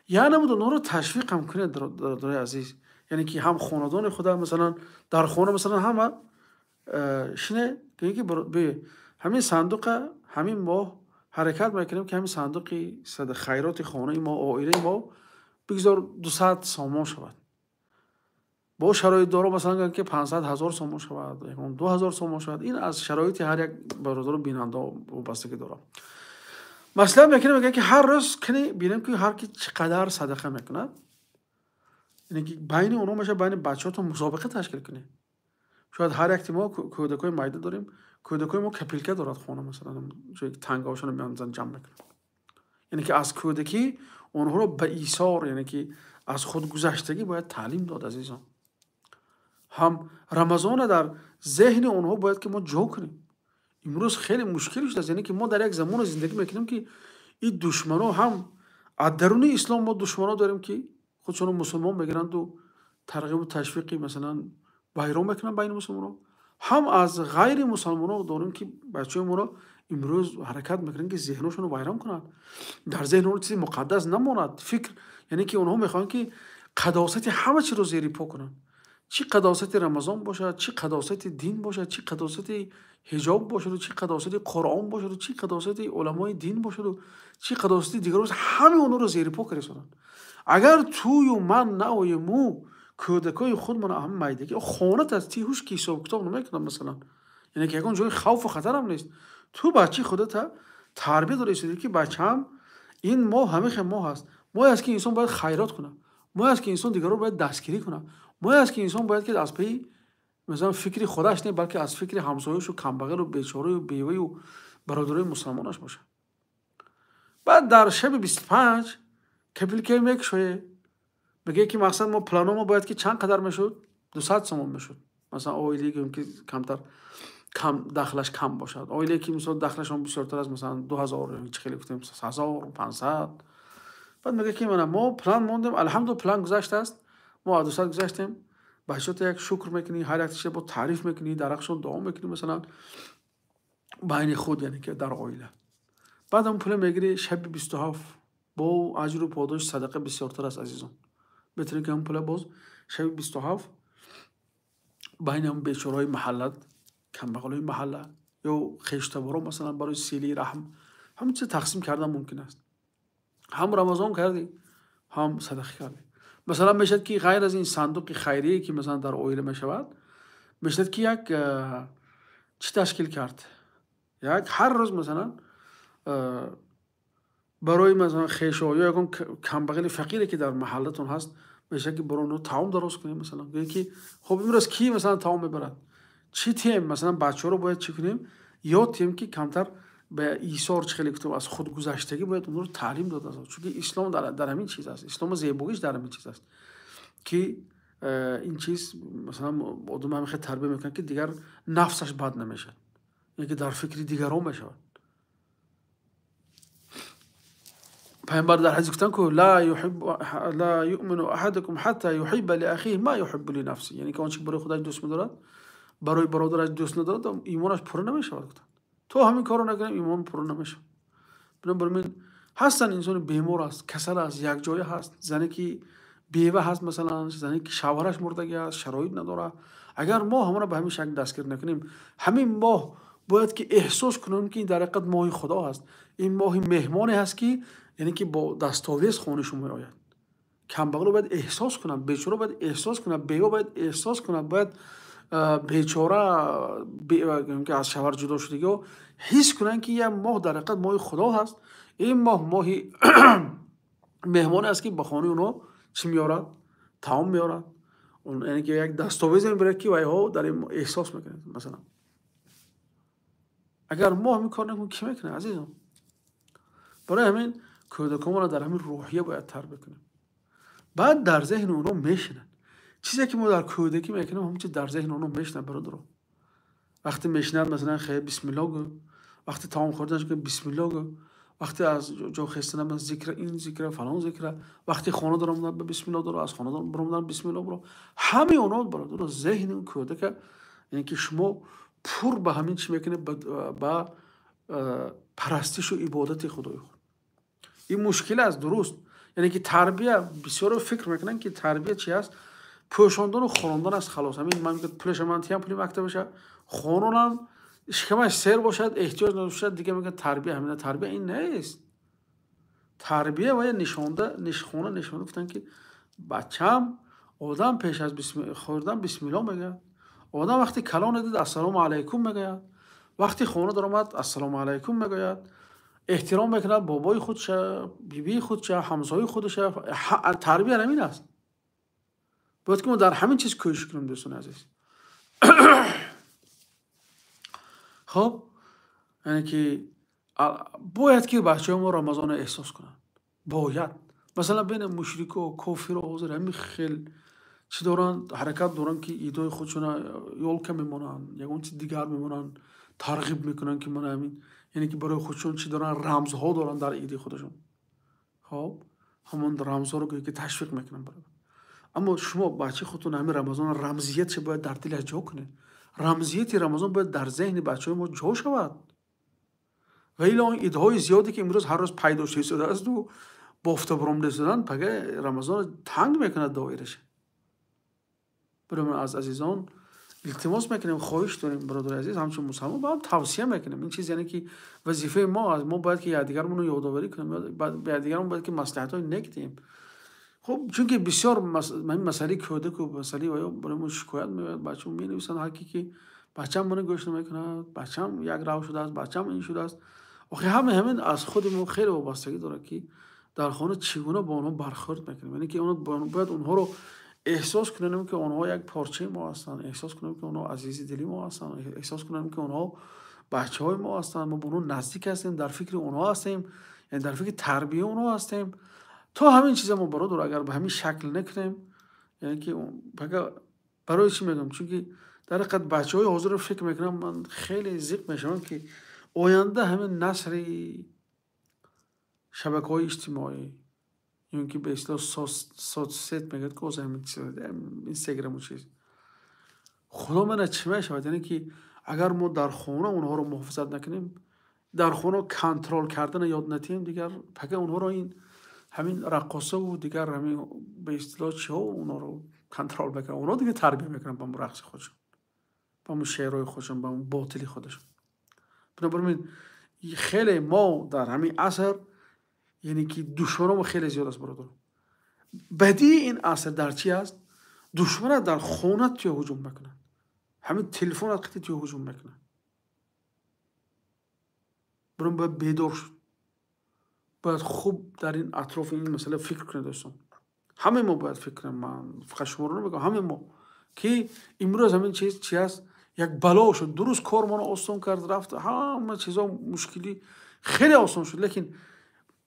яъне намуд онҳоро ташвиқ ҳам кунед, бародарои азиз, яъне ки ҳам хонадони худа, масалан дар хона масалан ҳама шине, гӯем, ки ҳамин сандуқа ҳамин моҳ ҳаракат мекунем, ки ҳамин сандуқи хайроти хонаи мо, оилаи мо бигзор 200 сомон шавад. Бо шароитдоро масалан гӯянд, ки 500 ҳазор сомон шавад, ягон 2000 сомон шавад. Ин аз шароити ҳар як бародару бинандао вобастагӣ дорад. Маслиҳат мекунем, мегӯянд, ки ҳар рӯз кани бинем, ки ҳар ки чӣ қадар садақа мекунад. Яъне ки байни онҳо мешавад, байни бачаҳотон мусобиқа ташкил кунед. Шояд ҳар якти мо кӯдакҳои майда дорем, кӯдакҳои мо капилка дорад хона, масалан ҷое ки тангаҳошонро меандозанд, ҷамъ мекунанд. Яъне ки аз кӯдакӣ онҳоро ба исор, яъне ки аз худгузаштагӣ бояд таълим дод, азизон. Ҳам Рамазона дар зеҳни онҳо бояд ки мо ҷо кунем. Имрӯз хеле мушкил шудааст, яъне ки мо дар як замоне зиндагӣ мекунем, ки ин душмано ҳам аз даруни ислом мо душмано дорем, ки худшонро мусулмон мегиранду тарғибу ташвиқи масалан вайрон мекунанд байни мусулмонон, ҳам аз ғайри мусулмонон дорем, ки бачаҳои моро имрӯз ҳаракат мекунанд, ки зеҳношонро вайрон кунанд, дар зеҳни онҳо чизи муқаддас намонад. Фикр, яъне ки онҳо мехоҳанд, ки қадосати ҳама чизро зери по кунанд, чӣ қадосати Рамазон бошад, чӣ қадосати дин бошад, чӣ қадосати ҳиҷоб бошад, чӣ қадосати Қуръон бошад, чӣ қадосати уламои дин бошад, чӣ қадосати дигар бошад, ҳамаи онҳоро зери по кардаанд. Агар тую ман наоему кӯдакои худмон ҳама майдагӣ хонат аст, ти ҳуш ки ҳисоб китоб намекунад масалан, яъне ки ягон ҷои хавфу хатарам нест. Ту бачаи худата тарбия дора истоди, ки бачаам ин моҳ ҳамихе моҳ аст, моҳе аст, ки инсон бояд хайрот кунад, моҳе аст, ки инсон дигарро бояд дастгирӣ кунад, моҳе аст, ки инсон бояд ки аз паи масалан фикри худаш не, балки аз фикри ҳамсояшу камбағалу бечораю беваю бародарои мусалмонаш бошад. Баъд дар шаби 25 капилка мекушоед, мегӯяд, ки мақсад мо планомо бояд ки чанд қадар мешуд? 200 сомон мешуд. Масалан, оилае гӯем, ки камтар кам дахлаш кам бошад, оилае ки мисол дахлашон бисёртар аст, масалан 2000, чӣ хеле гуфтем, 1500. Баъд мегӯяд, ки мана мо план мондем, алҳамду план гузаштааст, мо аз 200 гузаштем. Бачаҳото як шукр мекунӣ, ҳар як чизе бо таъриф мекунӣ, дар ҳаққшон дуо мекунӣ, масалан байни худ, яъне ки дар оила. Баъд ҳам пула мегирӣ, шаби 27 бо аҷру подоши садақа бисёртар аст, азизон. Метавонӣ, ки ҳам пула боз шаби 27 байни ҳам бечораҳои маҳаллат, камбағалои маҳалла ё хештаборо, масалан барои силаи раҳм, ҳамин чиз тақсим кардан мумкин аст. Ҳам Рамазон кардӣ, ҳам садақа кардӣ. Масалан, мешавад, ки ғайр аз ин сандуқи хайрие, ки масалан дар оила мешавад, мешавад, ки як чӣ ташкил кард, як ҳар рӯз масалан барои масалан хешо ё ягон камбағали фақире, ки дар маҳаллатон ҳаст, мешавад, ки барои онҳо таом дароз кунем. Масалан, гӯем, ки хуб, имрӯз кӣ масалан таом мебарад, чӣ тием? Масалан, бачаҳоро бояд чӣ кунем, ёд тием, ки камтар ба исор, чӣ хеле гуфтем, аз худгузаштагӣ бояд онҳоро таълим дод. Чунки ислом дар ҳамин чиз аст, ислому зебогиш дар ҳамин чиз аст, ки ин чиз масалан одам ҳамин хел тарбия мекунад, ки дигар нафсаш бад намешавад, яъне ки дар фикри дигарон мешавад. Пайғамбар дар ҳадис гуфтанд, ку ла юъмину аҳадукум ҳатта юҳибба ли ахиҳи ма юҳиббу ли нафсиҳи, яъне ки он чи барои худаш дӯст медорад, барои бародараш дӯст надорад, имонаш пурра намешавад, гуфтанд. То ҳамин корро накунем, имон пурра намешавад. Бинобар ин ҳастанд инсони бемор аст, касал аст, якҷоя ҳаст, зане ки бева ҳаст, масалан зане ки шавҳараш мурдагӣ аст, шароит надорад. Агар мо ҳамонро ба ҳамин шакл дастгир накунем, ҳамин моҳ бояд ки эҳсос кунем, ки ин дар ҳақиқат моҳи Худо ҳаст, ин моҳи меҳмоне ҳаст, ки яъне ки бо дастовез хонаи шумо меояд. Камбағало бояд эҳсос кунад, бечора бояд эҳсос кунад, бева бояд эҳсос кунад, бояд бечора ки аз шавҳар ҷудо шудагиҳо ҳис кунанд, ки як моҳ дар ҳақиқат моҳи Худо ҳаст, ин моҳ моҳи меҳмоне аст, ки ба хонаи онҳо чӣ меорад? Таом меорад, яъне ки як дастовезе мебарад, ки вайҳо дар ин эҳсос мекунанд. Масалан, агар мо ҳамин кор накунем, кӣ мекунад, азизон? Барои ҳамин кӯдаконро дар ҳамин рӯҳия бояд тарбия кунем. Баъд дар зеҳни онҳо мешинад чизе, ки мо дар кӯдакӣ мекунем, ҳамон чиз дар зеҳни онҳо мешинад, бародаро. Вақте мешинад, масалан, хе бисмилло гӯ, вақте таом хӯрданаш гӯ бисмилло гӯ, вақте аз ҷо хестана зикра, ин зикра, фалон зикра, вақте хона даромадан ба бисмилло даро, аз хона баромадан бисмилло баро, ҳамаи онҳо, бародаро, зеҳни кӯдака, яъне ки шумо пур ба ҳамин чӣ мекунед, ба парастишу ибодати Худои худ. Ин мушкил аст, дуруст. Яъне ки тарбия, бисёро фикр мекунанд, ки тарбия чи аст? Пӯшондану хӯрондан аст, халос. Ҳамин ман пулаша ман тиям, пули мактабаша хононам, шикамаш сер бошад, эҳтиёҷ надошта, дигар мегӯяд тарбия ҳамина. Тарбия ин нест. Тарбия ва нишонда нишхона нишонда гуфтанд, ки бачам, одам пеш аз хӯрдан бисмилло мегӯяд, одам вақти калон дид ассалому алайкум мегӯяд, вақти хона даромад ассалому алайкум мегӯяд, эҳтиром мекунад бобои худша, бибии худша, ҳамсояи худша. Тарбия ҳамин аст. Бояд ки мо дар ҳамин чиз кӯшиш кунем, дӯстони азиз. Хоб, яъне ки бояд ки бачаҳои мо Рамазонро эҳсос кунанд, бояд. Масалан, бинем, мушрико, кофиро ҳозир ҳамин хел чӣ доранд, ҳаракат доранд, ки идои худшона ёлка мемонанд, ягон чиз дигар мемонанд. Тарғиб мекунанд, ки ман ҳамин, яъне ки барои худшон чӣ доранд, рамзҳо доранд дар иди худашон. Хоб, ҳамон рамзҳоро гӯё ки ташвиқ мекунанд бародар. Аммо шумо бачаи худтон ҳамин Рамазон рамзиятша бояд дар дилаш ҷо кунед. Рамзияти Рамазон бояд дар зеҳни бачаҳои мо ҷо шавад. Ва ило он идҳои зиёде, ки имрӯз ҳар рӯз пайдо шуда истодааст бофта баромада истоданд, пага Рамазонро танг мекунад доираша. Барои ман аз азизон илтимос мекунем, хоҳиш дорем, бародари азиз, ҳамчун мусалмон ба ҳам тавсия мекунем. Ин чиз яъне ки вазифаи мо аст. Мо бояд ки якдигармонро ёдоварӣ кунем, ба якдигармон бояд ки маслиҳатҳои нек диҳем. Хуб, чунки бисёр ҳамин масъалаи кӯдаку масъалаи ваё барои мо шикоят меояд, бачаҳо менависанд ҳар ки ки бачаам маро гӯш намекунад, бачаам як рав шудааст, бачаам ин шудааст. Охи ҳама ҳамин аз худи мо хеле вобастагӣ дорад, ки дар хона чӣ гуна бо онҳо бархӯрд мекунем. Яъне ки бояд онҳоро эҳсос кунем, ки онҳо як порчаи мо ҳастанд, эҳсос кунем, ки онҳо азизи дили мо ҳастанд, эҳсос кунем, ки онҳо бачаҳои мо ҳастанд, мо бо онҳо наздик ҳастем, дар фикри онҳо ҳастем, яъне дар фикри тарбияи онҳо ҳастем. То ҳамин чиза мо, бародар, агар ба ҳамин шакл накунем, яъне ки пага барои чӣ мегӯям? Чунки дар ҳақиқат бачаҳои ҳозирро фикр мекунам, ман хеле зиқ мешавам, ки оянда ҳамин насри шабакаҳои иҷтимоӣ ё ки ба истилоҳ соцсет мегӯяд, ки ҳозир ҳамин чиз инстаграму чиз, худо мана чӣ мешавад. Яъне ки агар мо дар хона онҳоро муҳофизат накунем, дар хона контрол кардана ёд натиҳем, дигар пага онҳоро ин ҳамин раққосаву дигар ҳамин ба истилоҳ чиҳо онҳоро контрол мекунанд, онҳо дигар тарбия мекунанд ба рақси худшон, ба ҳамун шеърҳои худшон, ба ҳамун ботили худашон. Бинобар ин хеле мо дар ҳамин аср, яъне ки душманомо хеле зиёд аст, бародар. Бадии ин аср дар чи аст? Душманат дар хонат туя ҳуҷум мекунад, ҳамин телефонат қити туя ҳуҷум мекунад. Баром бояд бедор шуд, бояд хуб дар ин атрофи ин масъала фикр кунед, дӯстон. Ҳамаи мо бояд фикр кунем, ман фақат шуморо намегӯям, ҳамаи мо, ки имрӯз ҳамин чиз чи аст, як бало шуд. Дуруст, кормонро осон кард, рафт, ҳама чизо мушкилӣ хеле осон шуд, лекин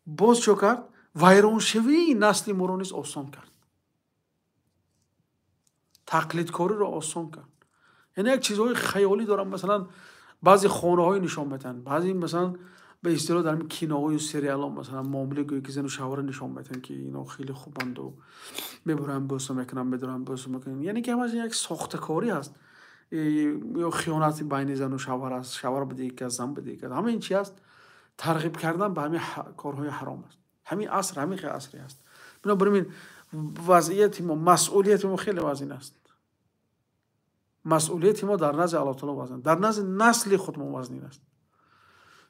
боз чӣ кард? Вайроншавии насли моро низ осон кард, тақлидкориро осон кард. Яъне як чизҳои хаёлӣ дорам, масалан баъзе хонаҳое нишон медиҳанд, баъзе масалан ба истилоҳ дар ҳамин киноҳою сериалҳо, масалан муомила гӯё ки зану шавҳарро нишон медиҳанд, ки ино хеле хубанду мебуранд, бӯса мекунанд, медоранд, бӯса мекунанд. Яъне ки ҳамаш як сохтакорӣ аст, ё хиёнати байни зану шавҳар аст, шавҳар ба дигар кас, зан ба дигар кас. Ҳама ин чи аст? Тарғиб кардан ба ҳамин корҳои ҳаром аст. Ҳамин аср ҳамин хел асре аст. Бинобар ин вазъияти мо, масъулияти мо хеле вазин аст. Масъулияти мо дар назди Аллоҳ таоло вазнин, дар назди насли худ мо вазнин аст.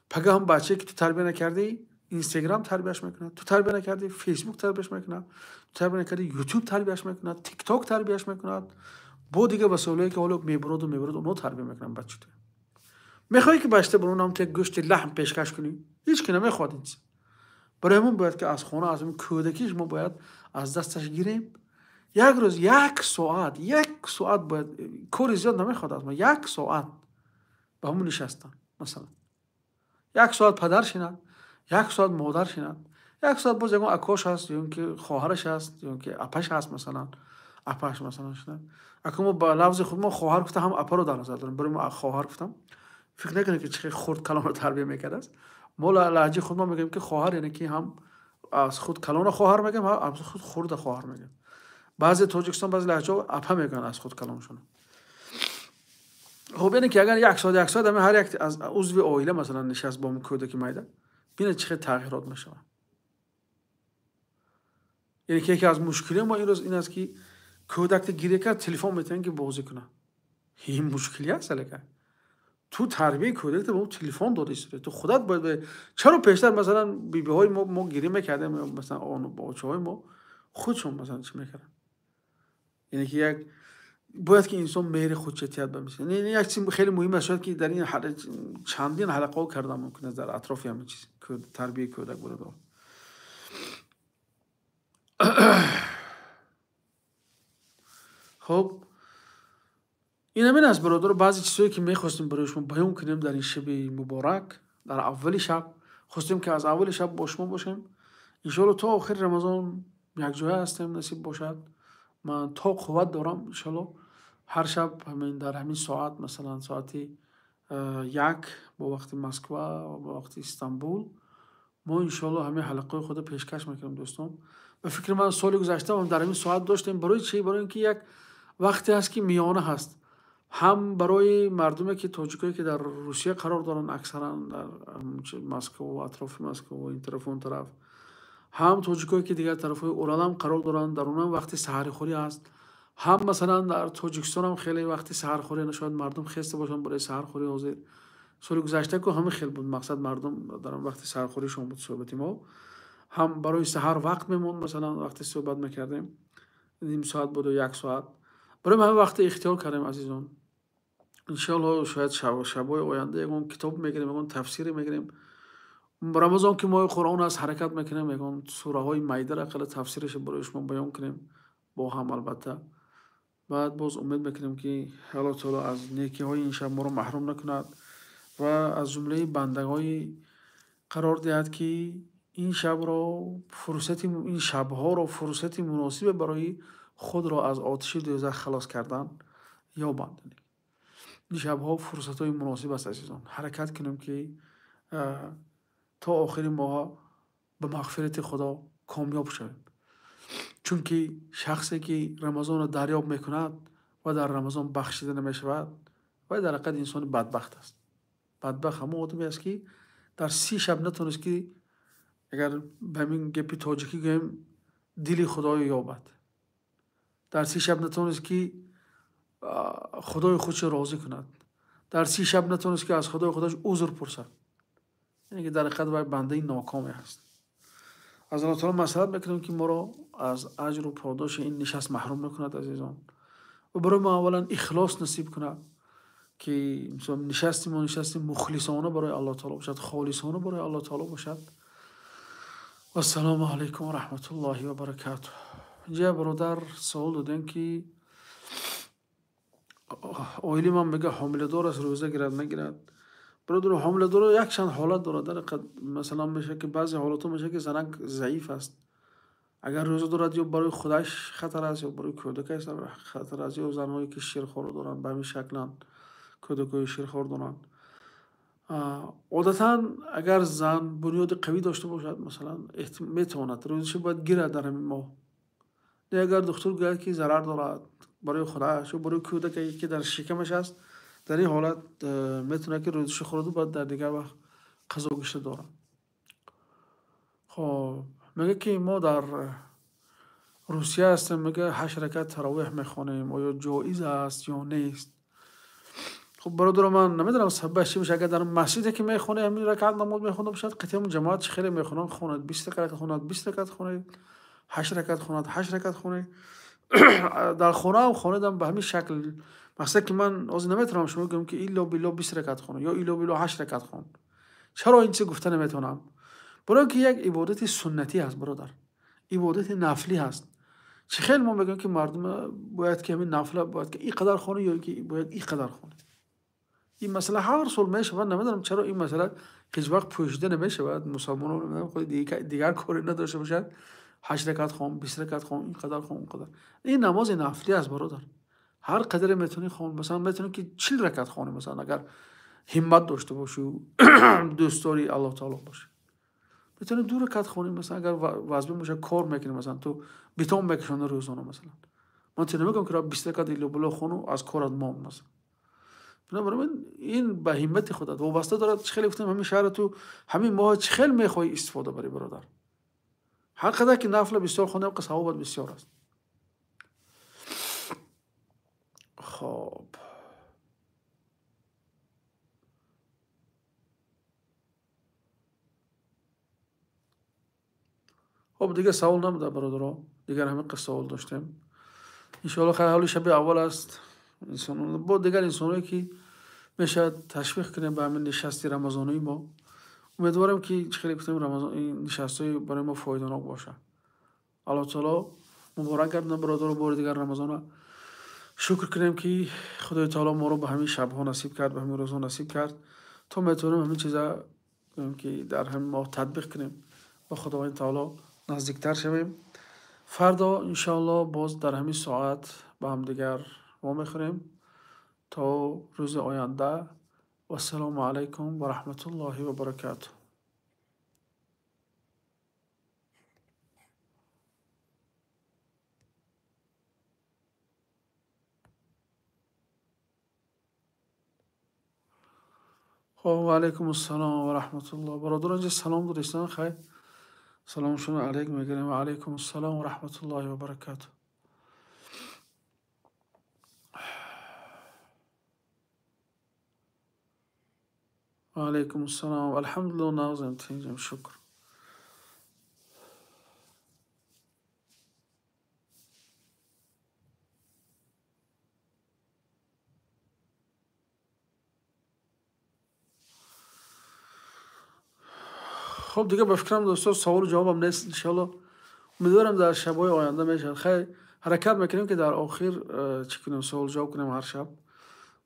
Пага ҳам бачае, ки ту тарбия накардӣ, инстаграм тарбияш мекунад, ту тарбия накардӣ, фейсбук тарбияш мекунад, ту тарбия накардӣ, ютуб тарбияш мекунад, тикток тарбияш мекунад, бо дигар васоилое, ки ҳоло мебуроду мебуроду, онҳо тарбия мекунанд бачато. Мехоҳӣ, ки бачата ба онам як гӯшти лаҳм пешкаш кунӣ? Ҳеҷ ки намехоҳад ин чиз. Барои ҳамон бояд ки аз хона, аз ҳамин кӯдакиш мо бояд аз дасташ гирем. Як рӯз як соат, як соат бояд, кори зиёд намехоҳад аз мо, як соат ба ҳамон нишастан, масалан як соат падар шинад, як соат модар шинад, як соат боз ягон акош ҳаст, ё ин ки хоҳараш ҳаст, ё ин ки апаш ҳаст, масалан апаш масалан шинад. Ака мо ба лафзи худ мо хоҳар гуфта ҳам апаро дар назар дорем. Барои мо хоҳар гуфтам, фикр накунед, ки чӣ хурд калонро тарбия мекардааст. Мо лаҳҷаи худ мо мегӯем, ки хоҳар яъне ки ҳам аз худ калона хоҳар мегӯем, ҳам аз худ хурда хоҳар мегӯем. Баъзе Тоҷикистон, баъзе лаҳҷаҳо апа мегӯянд аз худ калоншона. Хуб, яъне ки агар як соат, як соат ҳамин ҳар як аз узви оила масалан нишаст бо кӯдаки майда, бинед, чӣ хел тағйирот мешавад. Яъне ки яке аз мушкилиҳои мо имрӯз ин аст, ки кӯдакта гиря кард, телефон метиҳанд, ки бозӣ кунад. Ин мушкилӣ аст. Аллакай ту тарбияи кӯдакта ба телефон дода истодаӣ. Ту худат бояд. Чаро пештар масалан бибиҳои мо гиря мекардем, масалан очаҳои мо худшон масалан чӣ мекарданд? Яъне ки як бояд ки инсон меҳри худшатият ба мисл. Як чиз хеле муҳим аст, шояд ки дар ин чандин ҳалақаҳо кардан мумкин аст дар атрофи ҳамин чиз, тарбияи кӯдак, бародар. Хуб, ин ҳамин аст, бародар, баъзе чизҳое, ки мехостем барои шумо баён кунем дар ин шаби муборак, дар аввали шаб. Хостем, ки аз аввали шаб бо шумо бошем. Иншоалло, то охири Рамазон якҷоя ҳастем, насиб бошад. Ман то қувват дорам, иншоалло, ҳар шаб ҳамин дар ҳамин соат, масалан соати 1 бо вақти Москва ва бо вақти Истанбул мо иншоаллоҳ ҳамин ҳалқаҳои худро пешкаш мекунем дӯстон. Ба фикри ман соли гузашта ҳам дар ҳамин соат доштем. Барои чӣ? Барои ин ки як вақте ҳаст ки миёна ҳаст, ҳам барои мардуме ки тоҷикое ки дар Русия қарор доранд, аксаран дар Москва ва атрофи Москва ва ин тараф он тараф, ҳам тоҷикое ки дигар тарафҳои Урал ҳам қарор доранд, дар онҳам вақти саҳархӯрӣ ҳаст, ҳам масалан дар Тоҷикистон ҳам хеле вақти саҳархӯрӣ, шояд мардум хеста бошанд барои саҳархӯрӣ. Ҳозир соли гузашта ку ҳама хел буд, мақсад мардум дар он вақти саҳархӯришон буд суҳбати мо, ҳам барои саҳар вақт мемонд, масалан вақти суҳбат мекардем ним соат буд ё 1 соат. Барои ҳамин вақте ихтиёр кардем азизон. Иншоаллоҳ шояд шабҳои оянда ягон китоб мегирем, ягон тафсире мегирем. Рамазон ки моҳи Қуръон аст, ҳаракат мекунем ягон сураҳои майдаро ақалла тафсирашро барои шумо баён кунем бо ҳам албатта. Баъд боз умед мекунем ки Аллоҳ таоло аз некиҳои ин шаб моро маҳрум накунад ва аз ҷумлаи бандагои қарор диҳад ки ин шабро фурсати, ин шабҳоро фурсати муносибе барои худро аз оташи дӯзах халос кардан ёбанд. Ин шабҳо фурсатҳои муносиб аст азизон. Ҳаракат кунем ки то охири моҳ ба мағфирати Худо комёб шавем. Чунки шахсе ки Рамазонро дарёб мекунад ва дар Рамазон бахшида намешавад, вай дар ҳақиқат инсони бадбахт аст. Бадбахт ҳамон одаме аст ки дар 30 шаб натавонист ки агар ба ҳамин гапи тоҷикӣ гӯем дили Худоё ёбад, дар 30 шаб натавонист ки Худои худшо розӣ кунад, дар 30 шаб натавонист ки аз Худои худаш узр пурсад. Яъне ки дар ҳақиқат вай бандаи нокоме ҳаст. Аз Аллоҳ таоло масъалат мекунем ки моро аз аҷру подоши ин нишаст маҳрум накунад азизон, ва барои мо аввалан ихлос насиб кунад ки нишасти мо нишасти мухлисона барои Аллоҳ таоло бошад, холисона барои Аллоҳ таоло бошад. Вассалому алайкум ва раҳматуллоҳи ва баракатуҳ. Инҷа бародар савол додем ки оилаи ман мега ҳомиладор аст, рӯза гирад нагирад. Бародар, ҳомиладоро якчанд ҳолат дорад. Дар ҳақиқат масалан мешавад ки баъзе ҳолатҳо мешавад ки занак заиф аст, агар рӯза дорад ё барои худаш хатар аст ё барои кӯдакаш хатар аст, ё занҳое ки ширхор доранд ба ҳамин шакланд, кӯдакҳои ширхор доранд. Одатан агар зан бунёди қавӣ дошта бошад, масалан метавонад рӯзаша бояд гирад дар ҳамин моҳ. Не, агар духтур гӯяд ки зарар дорад барои худаш ё барои кӯдаке ки дар шикамаш аст, дар ин ҳолат метавонад ки рӯзаша хӯраду баъд дар дигар вақт қазо гашта дорад. Хоб, мегӯяд ки мо дар Русия ҳастем, мегӯяд 8 ракат таровеҳ мехонем, оё ҷоиз аст ё нест? Хоб бародаро, ман намедонам сабабаш чӣ бошад. Агар дар масҷиде ки мехонед ҳамин ракат намоз мехонда бошад, қатъиян ҷамоат чӣ хеле мехонанд, хонад 20 ракат хонад, 20 ракат хонед, 8 ракат хонад, 8 ракат хонед. Дар хона ҳам хонедам ба ҳамин шакл. Мақсад ки ман ҳозир наметавонам шумо гӯям ки илло билло 20 ракат хон ё илло билло 8 ракат хон. Чаро ин чиз гуфта наметавонам? Барои ки як ибодати суннатӣ ҳаст бародар, ибодати нафлӣ ҳаст. Чӣ хел мо мегӯем ки мардум бояд ки ҳамин нафла бояд ки ин қадар хонад ё ки бояд ин қадар хонад? Ин масъала ҳар сол мешавад, намедонам чаро ин масъала ҳеҷ вақт пӯшида намешавад. Мусалмонон намедонам худ дигар коре надошта бошад, 8 ракат хон, 20 ракат хон, ин қадар хон, он қадар. Ин намози нафлӣ аст бародар. Ҳар қадаре метавонӣ хон, масалан метавонӣ ки 40 ракат хонӣ, масалан агар ҳиммат дошта бошӣ, дӯстдори Аллоҳ таоло бошӣ, метавонӣ 2 ракат хонӣ, масалан агар вазбин бошад кор мекунӣ, масалан ту битон мекашонӣ рӯзона, масалан ман ту намегӯям ки ра 20 ракат илло билло хону аз корат мон, масалан. Бинобар ин ин ба ҳиммати худат вобаста дорад. Чӣ хеле гуфтам, ҳамин шаҳра ту ҳамин моҳ чӣ хел мехоҳӣ истифода барӣ бародар. Ҳар қадар ки нафла бисёр хонӣ, ҳам савобат бисёр аст. Хоб, хоб, дигар савол набуда бародаро, дигар ҳамин қисм савол доштем. Иншоаллоҳ хайр, ҳоли шаби аввал аст. Инсонон бо дигар инсоное ки мешавад ташвиқ кунем ба ҳамин нишасти рамазонии мо. Умедворам ки чӣ хеле гуфтем рамазон ин нишастҳои барои мо фоиданок бошад. Аллоҳ таоло муборак гардонад бародаро, бори дигар рамазонро шукр кунем ки Худои таоло моро ба ҳамин шабҳо насиб кард, ба ҳамин рӯзҳо насиб кард, то метавонем ҳамин чиза ки дар ҳамин моҳ татбиқ кунем ба Худованди таоло наздиктар шавем. Фардо иншоаллоҳ боз дар ҳамин соат ба ҳамдигар вомехӯрем то рӯзи оянда. Вассалому алайкум ва раҳматуллоҳи ва баракатуҳ. Хоб, ва алайкум ассалом ва раҳматуллоҳ. Бародарон, инҷа салом додистан, хайр, саломшон алайк мегирем. Ва алайкум ассалом ва раҳматуллоҳи ва баракатуҳ. Ва алайкум ассалом. Алҳамдулиллоҳ, нағзем, тинҷем, шукр. Хуб, дига ба фикрам дӯсто саволу ҷавобам нест, иншоалло. Умедворам дар шабҳои оянда мешавад. Хайр, ҳаракат мекунем ки дар охир чӣ кунем, саволу ҷавоб кунем ҳар шаб.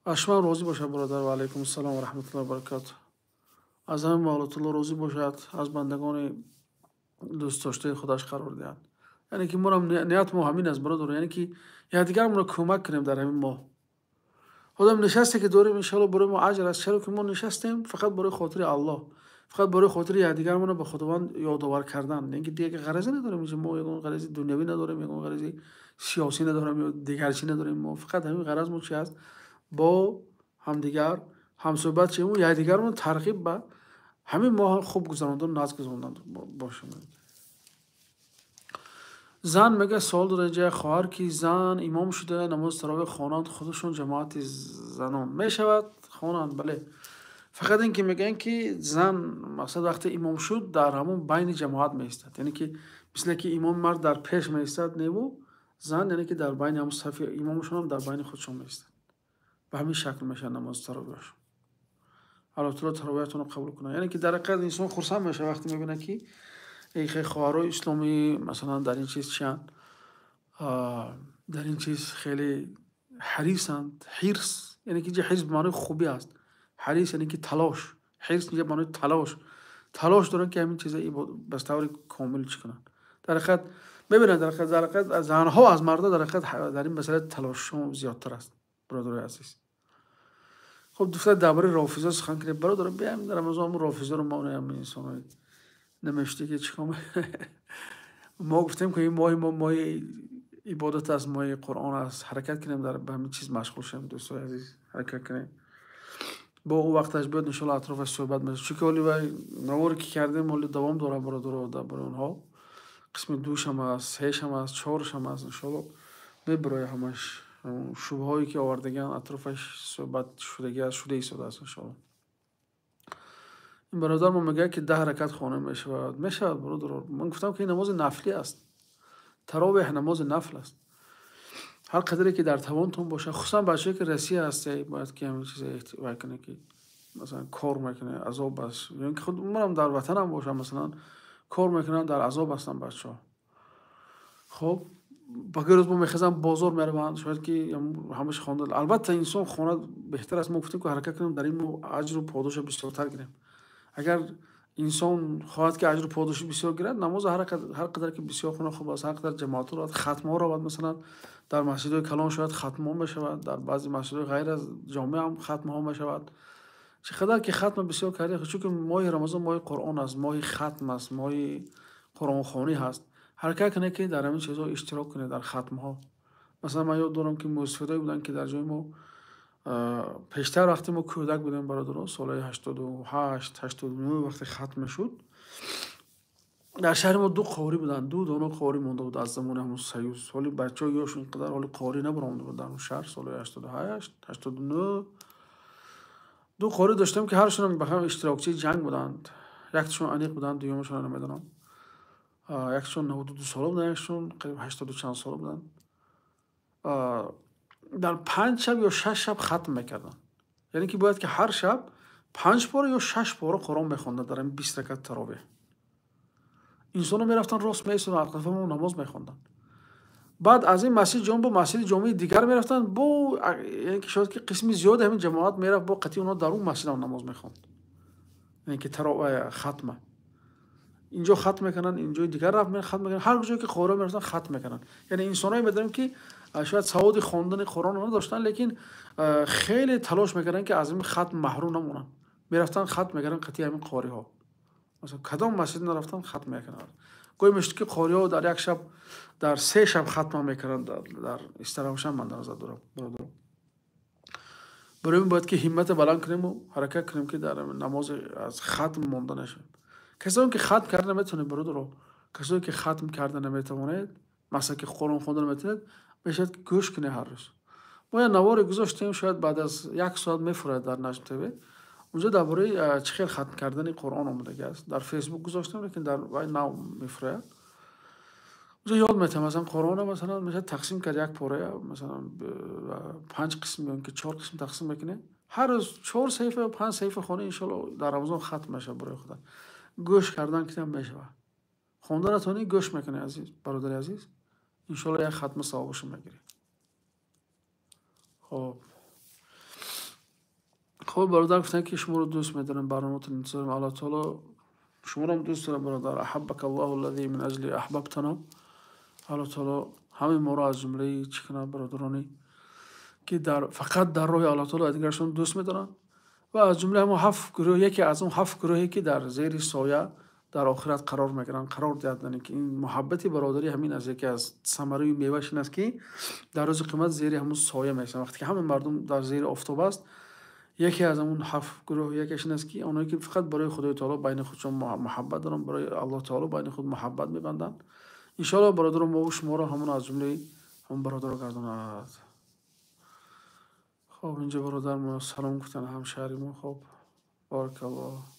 Аз шумо розӣ бошад, бародар. Ва алайкум ассалом ва раҳматуллоҳи ва баракатуҳ. Аз ҳамин Мавлотулло розӣ бошад, аз бандагони дӯстдоштаи худаш қарор диҳад. Яъне ки моро ният мо ҳамин аст, бародар, яъне ки якдигарамонро кӯмак кунем дар ҳамин моҳ. Одам нишасте ки дорем, иншоалло барои мо аҷр аст, чаро ки мо нишастем фақат барои хотири Аллоҳ, фақат барои хотири якдигарамонро ба Худованд ёдовар кардан. Яъне ки дигар ғаразе надорем, инҷо мо ягон ғарази дунявӣ надорем, ягон ғарази сиёсӣ надорем ё дигар чӣ надорем. Мо фақат ҳамин ғараз мо чи аст? Бо ҳамдигар ҳамсӯҳбат шавем ва якдигарамон тарғиб ба ҳамин моҳ хуб гузарондан, наз гузарондан бошем. Зан мегӯяд, савол дорад инҷа хоҳар ки зан имом шуда намози таровеҳ хонанд, худашон ҷамоати занон мешавад хонанд? Бале, фақат ин ки мегӯянд ки зан мақсад вақте имом шуд дар ҳамон байни ҷамоат меистад, яъне ки мисле ки имом мард дар пеш меистад, неву зан яъне ки дар байни ҳамон сафи имомшон ҳам дар байни худшон меистад. Ба ҳамин шакл мешавад намози таровеҳшон. Аллоҳ таоло таровеҳатонро қабул кунад. Яъне ки дар ҳақиқат инсон хурсанд мешавад вақте мебинад ки эй хоҳарои исломӣ масалан дар ин чиз чианд, дар ин чиз хеле ҳарисанд. Ҳирс яъне ки ҳирс ба маънои хубӣ аст. Ҳарис яъне ки талош, ҳирс инҷа ба маънои талош, талош доранд ки ҳамин чиза ба таври комил чӣ кунанд. Дар ҳақиқат мебинанд, дар ҳақиқат занҳо аз мардо дар ҳақиқат дар ин масъала талошшон зиёдтар аст, бародарои азиз. Хуб, дӯстон, дар бораи рофиза сухан кунем. Бародаро, биёем дар Рамазон рофизаро мо ҳамин инсонҳои намешта ки чӣ кор мо гуфтем ки ин моҳи мо моҳи ибодат аст, моҳи Қуръон аст. Ҳаракат кунем дар ба ҳамин чиз машғул шавем, дӯстои азиз, ҳаракат кунем. Бо ӯ вақташ биёд, иншоалло атрофаш суҳбат мешавад. Чунки ҳоли вай наворе ки кардем ҳоли давом дорад, бародаро, дар бораи онҳо қисми душам аст, сешам аст, чоршам аст, иншоалло мебарояд ҳамаш шубҳаҳое ки овардагианд атрофаш суҳбат шудагӣ аст, шуда истодааст иншоалло. Ин бародар мо мегӯяд ки 10 ракат хона мешавад. Мешавад, бародар. Ман гуфтам ки ин намози нафлӣ аст. Таровеҳ намози нафл аст. Ҳар қадре ки дар тавонтон бошад, хусусан бачаҳое ки Россия ҳастед, бояд ки ҳамин чиза вай кунед ки масалан кор мекунед, азоб аст. Ё ин ки худ манам дар ватанам бошам, масалан кор мекунам, дар азоб ҳастам бачаҳо. Хуб, ба рӯз мо мехезам бозор мераванд, шояд ки ҳамаш хонда. Албатта инсон хона беҳтар аст. Мо гуфтем ки ҳаракат кунем дар ин моҳ аҷру подоша бисёртар гирем. Агар инсон хоҳад ки аҷру подоши бисёр гирад, намоз ҳар қадар ки бисёр хона хуб аст, ҳар қадар ҷамоатҳо равад, хатмҳо равад, масалан дар масҷидҳои калон шояд хатмҳо мешавад, дар баъзе масҷидҳои ғайр аз ҷомеа ҳам хатмҳо мешавад. Чӣ қадар ки хатма бисёр кардӣ, чунки моҳи Рамазон моҳи Қуръон аст, моҳи хатм аст, моҳи қуръонхонӣ ҳаст. Ҳаракат кунед ки дар ҳамин чизҳо иштирок кунед, дар хатмҳо. Масалан ман ёд дорам ки мусофирое буданд ки дар ҷои мо пештар вақте мо кӯдак будем, бародарон, солҳои 88, 89 вақте хатм мешуд, дар шаҳри мо ду қорӣ буданд, ду дона қорӣ монда буд аз замони ҳамон союз. Ҳоли бачаҳо ёш инқадар ҳоли қорӣ набаромада буд дар он шаҳр, солҳои 88, 89 ду қорӣ доштем ки ҳаршонам ба ҳам иштирокчии ҷанг буданд. Якташон аниқ буданд, дуюмашонро намедонам. Якшон 92 сола буданд, якшон қариб 80 чанд сола буданд. Дар 5 шаб ё 6 шаб хатм мекарданд. Яъне ки бояд ки ҳар шаб 5 пора ё 6 пора Қуръон мехонданд дар ҳамин 20 ракат таровеҳ. Инсонҳо мерафтанд рост меистоданд, атрофи мо намоз мехонданд. Баъд аз ин масҷид ҷом бо масҷиди ҷомеи дигар мерафтанд, бо яъне ки шояд ки қисми зиёди ҳамин ҷамоат мерафт бо қатъи онҳо дар он масҷид ҳам намоз мехонд. Яъне ки хатма. Инҷо хатм мекунанд, инҷои дигар рафт хатм мекунанд, ҳар куҷое ки қориҳо мерафтанд, хатм мекунанд. Яъне инсонҳое медонем, ки шояд саводи хондани Қуръонро надоштанд, лекин хеле талош мекарданд, ки аз ин хатм маҳрум намонанд. Мерафтанд, хатм мекарданд қатъи ҳамин қориҳо. Масалан, кадом масҷид нарафтанд, хатм мекарданд. Гоҳе мешуд, ки қориҳо дар як шаб, дар 3 шаб хатм мекарданд, дар Истаравшан ман дар назар дорам, бародарон. Барои ин бояд ки ҳиммата баланд кунем ва ҳаракат кунем, ки дар намоз аз хатм монда нашавем. Касоне ки хатм карда наметавонед, бародаро, касоне ки хатм карда наметавонед, масалан ки Қуръон хонда наметавонед, мешавад ки гӯш кунед ҳар рӯз. Мо як наворе гузоштем, шояд баъд аз 1 соат мефурад дар Наҷм ТВ. Унҷо дар бораи чӣ хел хатм кардани Қуръон омодагӣ аст. Дар Фейсбук гузоштем, лекин дар вай нав мефурад. Унҷо ёд метавонем, масалан Қуръонро масалан мешавад тақсим кард як пора, масалан 5 қисм ё ки 4 қисм тақсим мекунем. Ҳар рӯз 4 саҳифа ё 5 саҳифа хонӣ, иншоаллоҳ дар Рамазон хатм мешавад барои худат. Гӯш кардан китам мешавад. Хонда натавонӣ, гӯш мекунӣ, азиз, бародари азиз. Иншоаллоҳ як хатми савобашро мегирӣ. Хоб. Хоб, бародар гуфтанд, ки шуморо дӯст медорам, барномаатон интизорам. Аллоҳ таоло шуморо ҳам дӯст дорам, бародар. Аҳаббака Аллоҳу аллази мин аҷли аҳбабтана. Аллоҳ таоло ҳамаи моро аз ҷумлаи чӣ кунад, бародароне ки фақат дар роҳи Аллоҳ таоло дигарашон дӯст медоранд ва аз ҷумлаи ҳамон 7 гурӯҳ, яке аз он 7 гурӯҳе ки дар зери соя дар охират қарор мегиранд, қарор диҳанд. Яъне ки ин муҳаббати бародарӣ ҳамин аз яке аз самараи мевааш ин аст, ки дар рӯзи қиёмат зери ҳамон соя мешаванд. Вақте ки ҳама мардум дар зери офтоб аст, яке аз ҳамон 7 гурӯҳ якеш ин аст, ки онҳое ки фақат барои Худои таоло байни худшон муҳаббат доранд, барои Аллоҳ таоло байни худ муҳаббат мебанданд. Иншоаллоҳ, бародарон, мо шуморо ҳамон аз ҷумлаи ҳамон бародаро гардонад. Хоб, инҷо бародар мо салом гуфтан, ҳамшаҳри мо. Хоб, баракаллоҳ.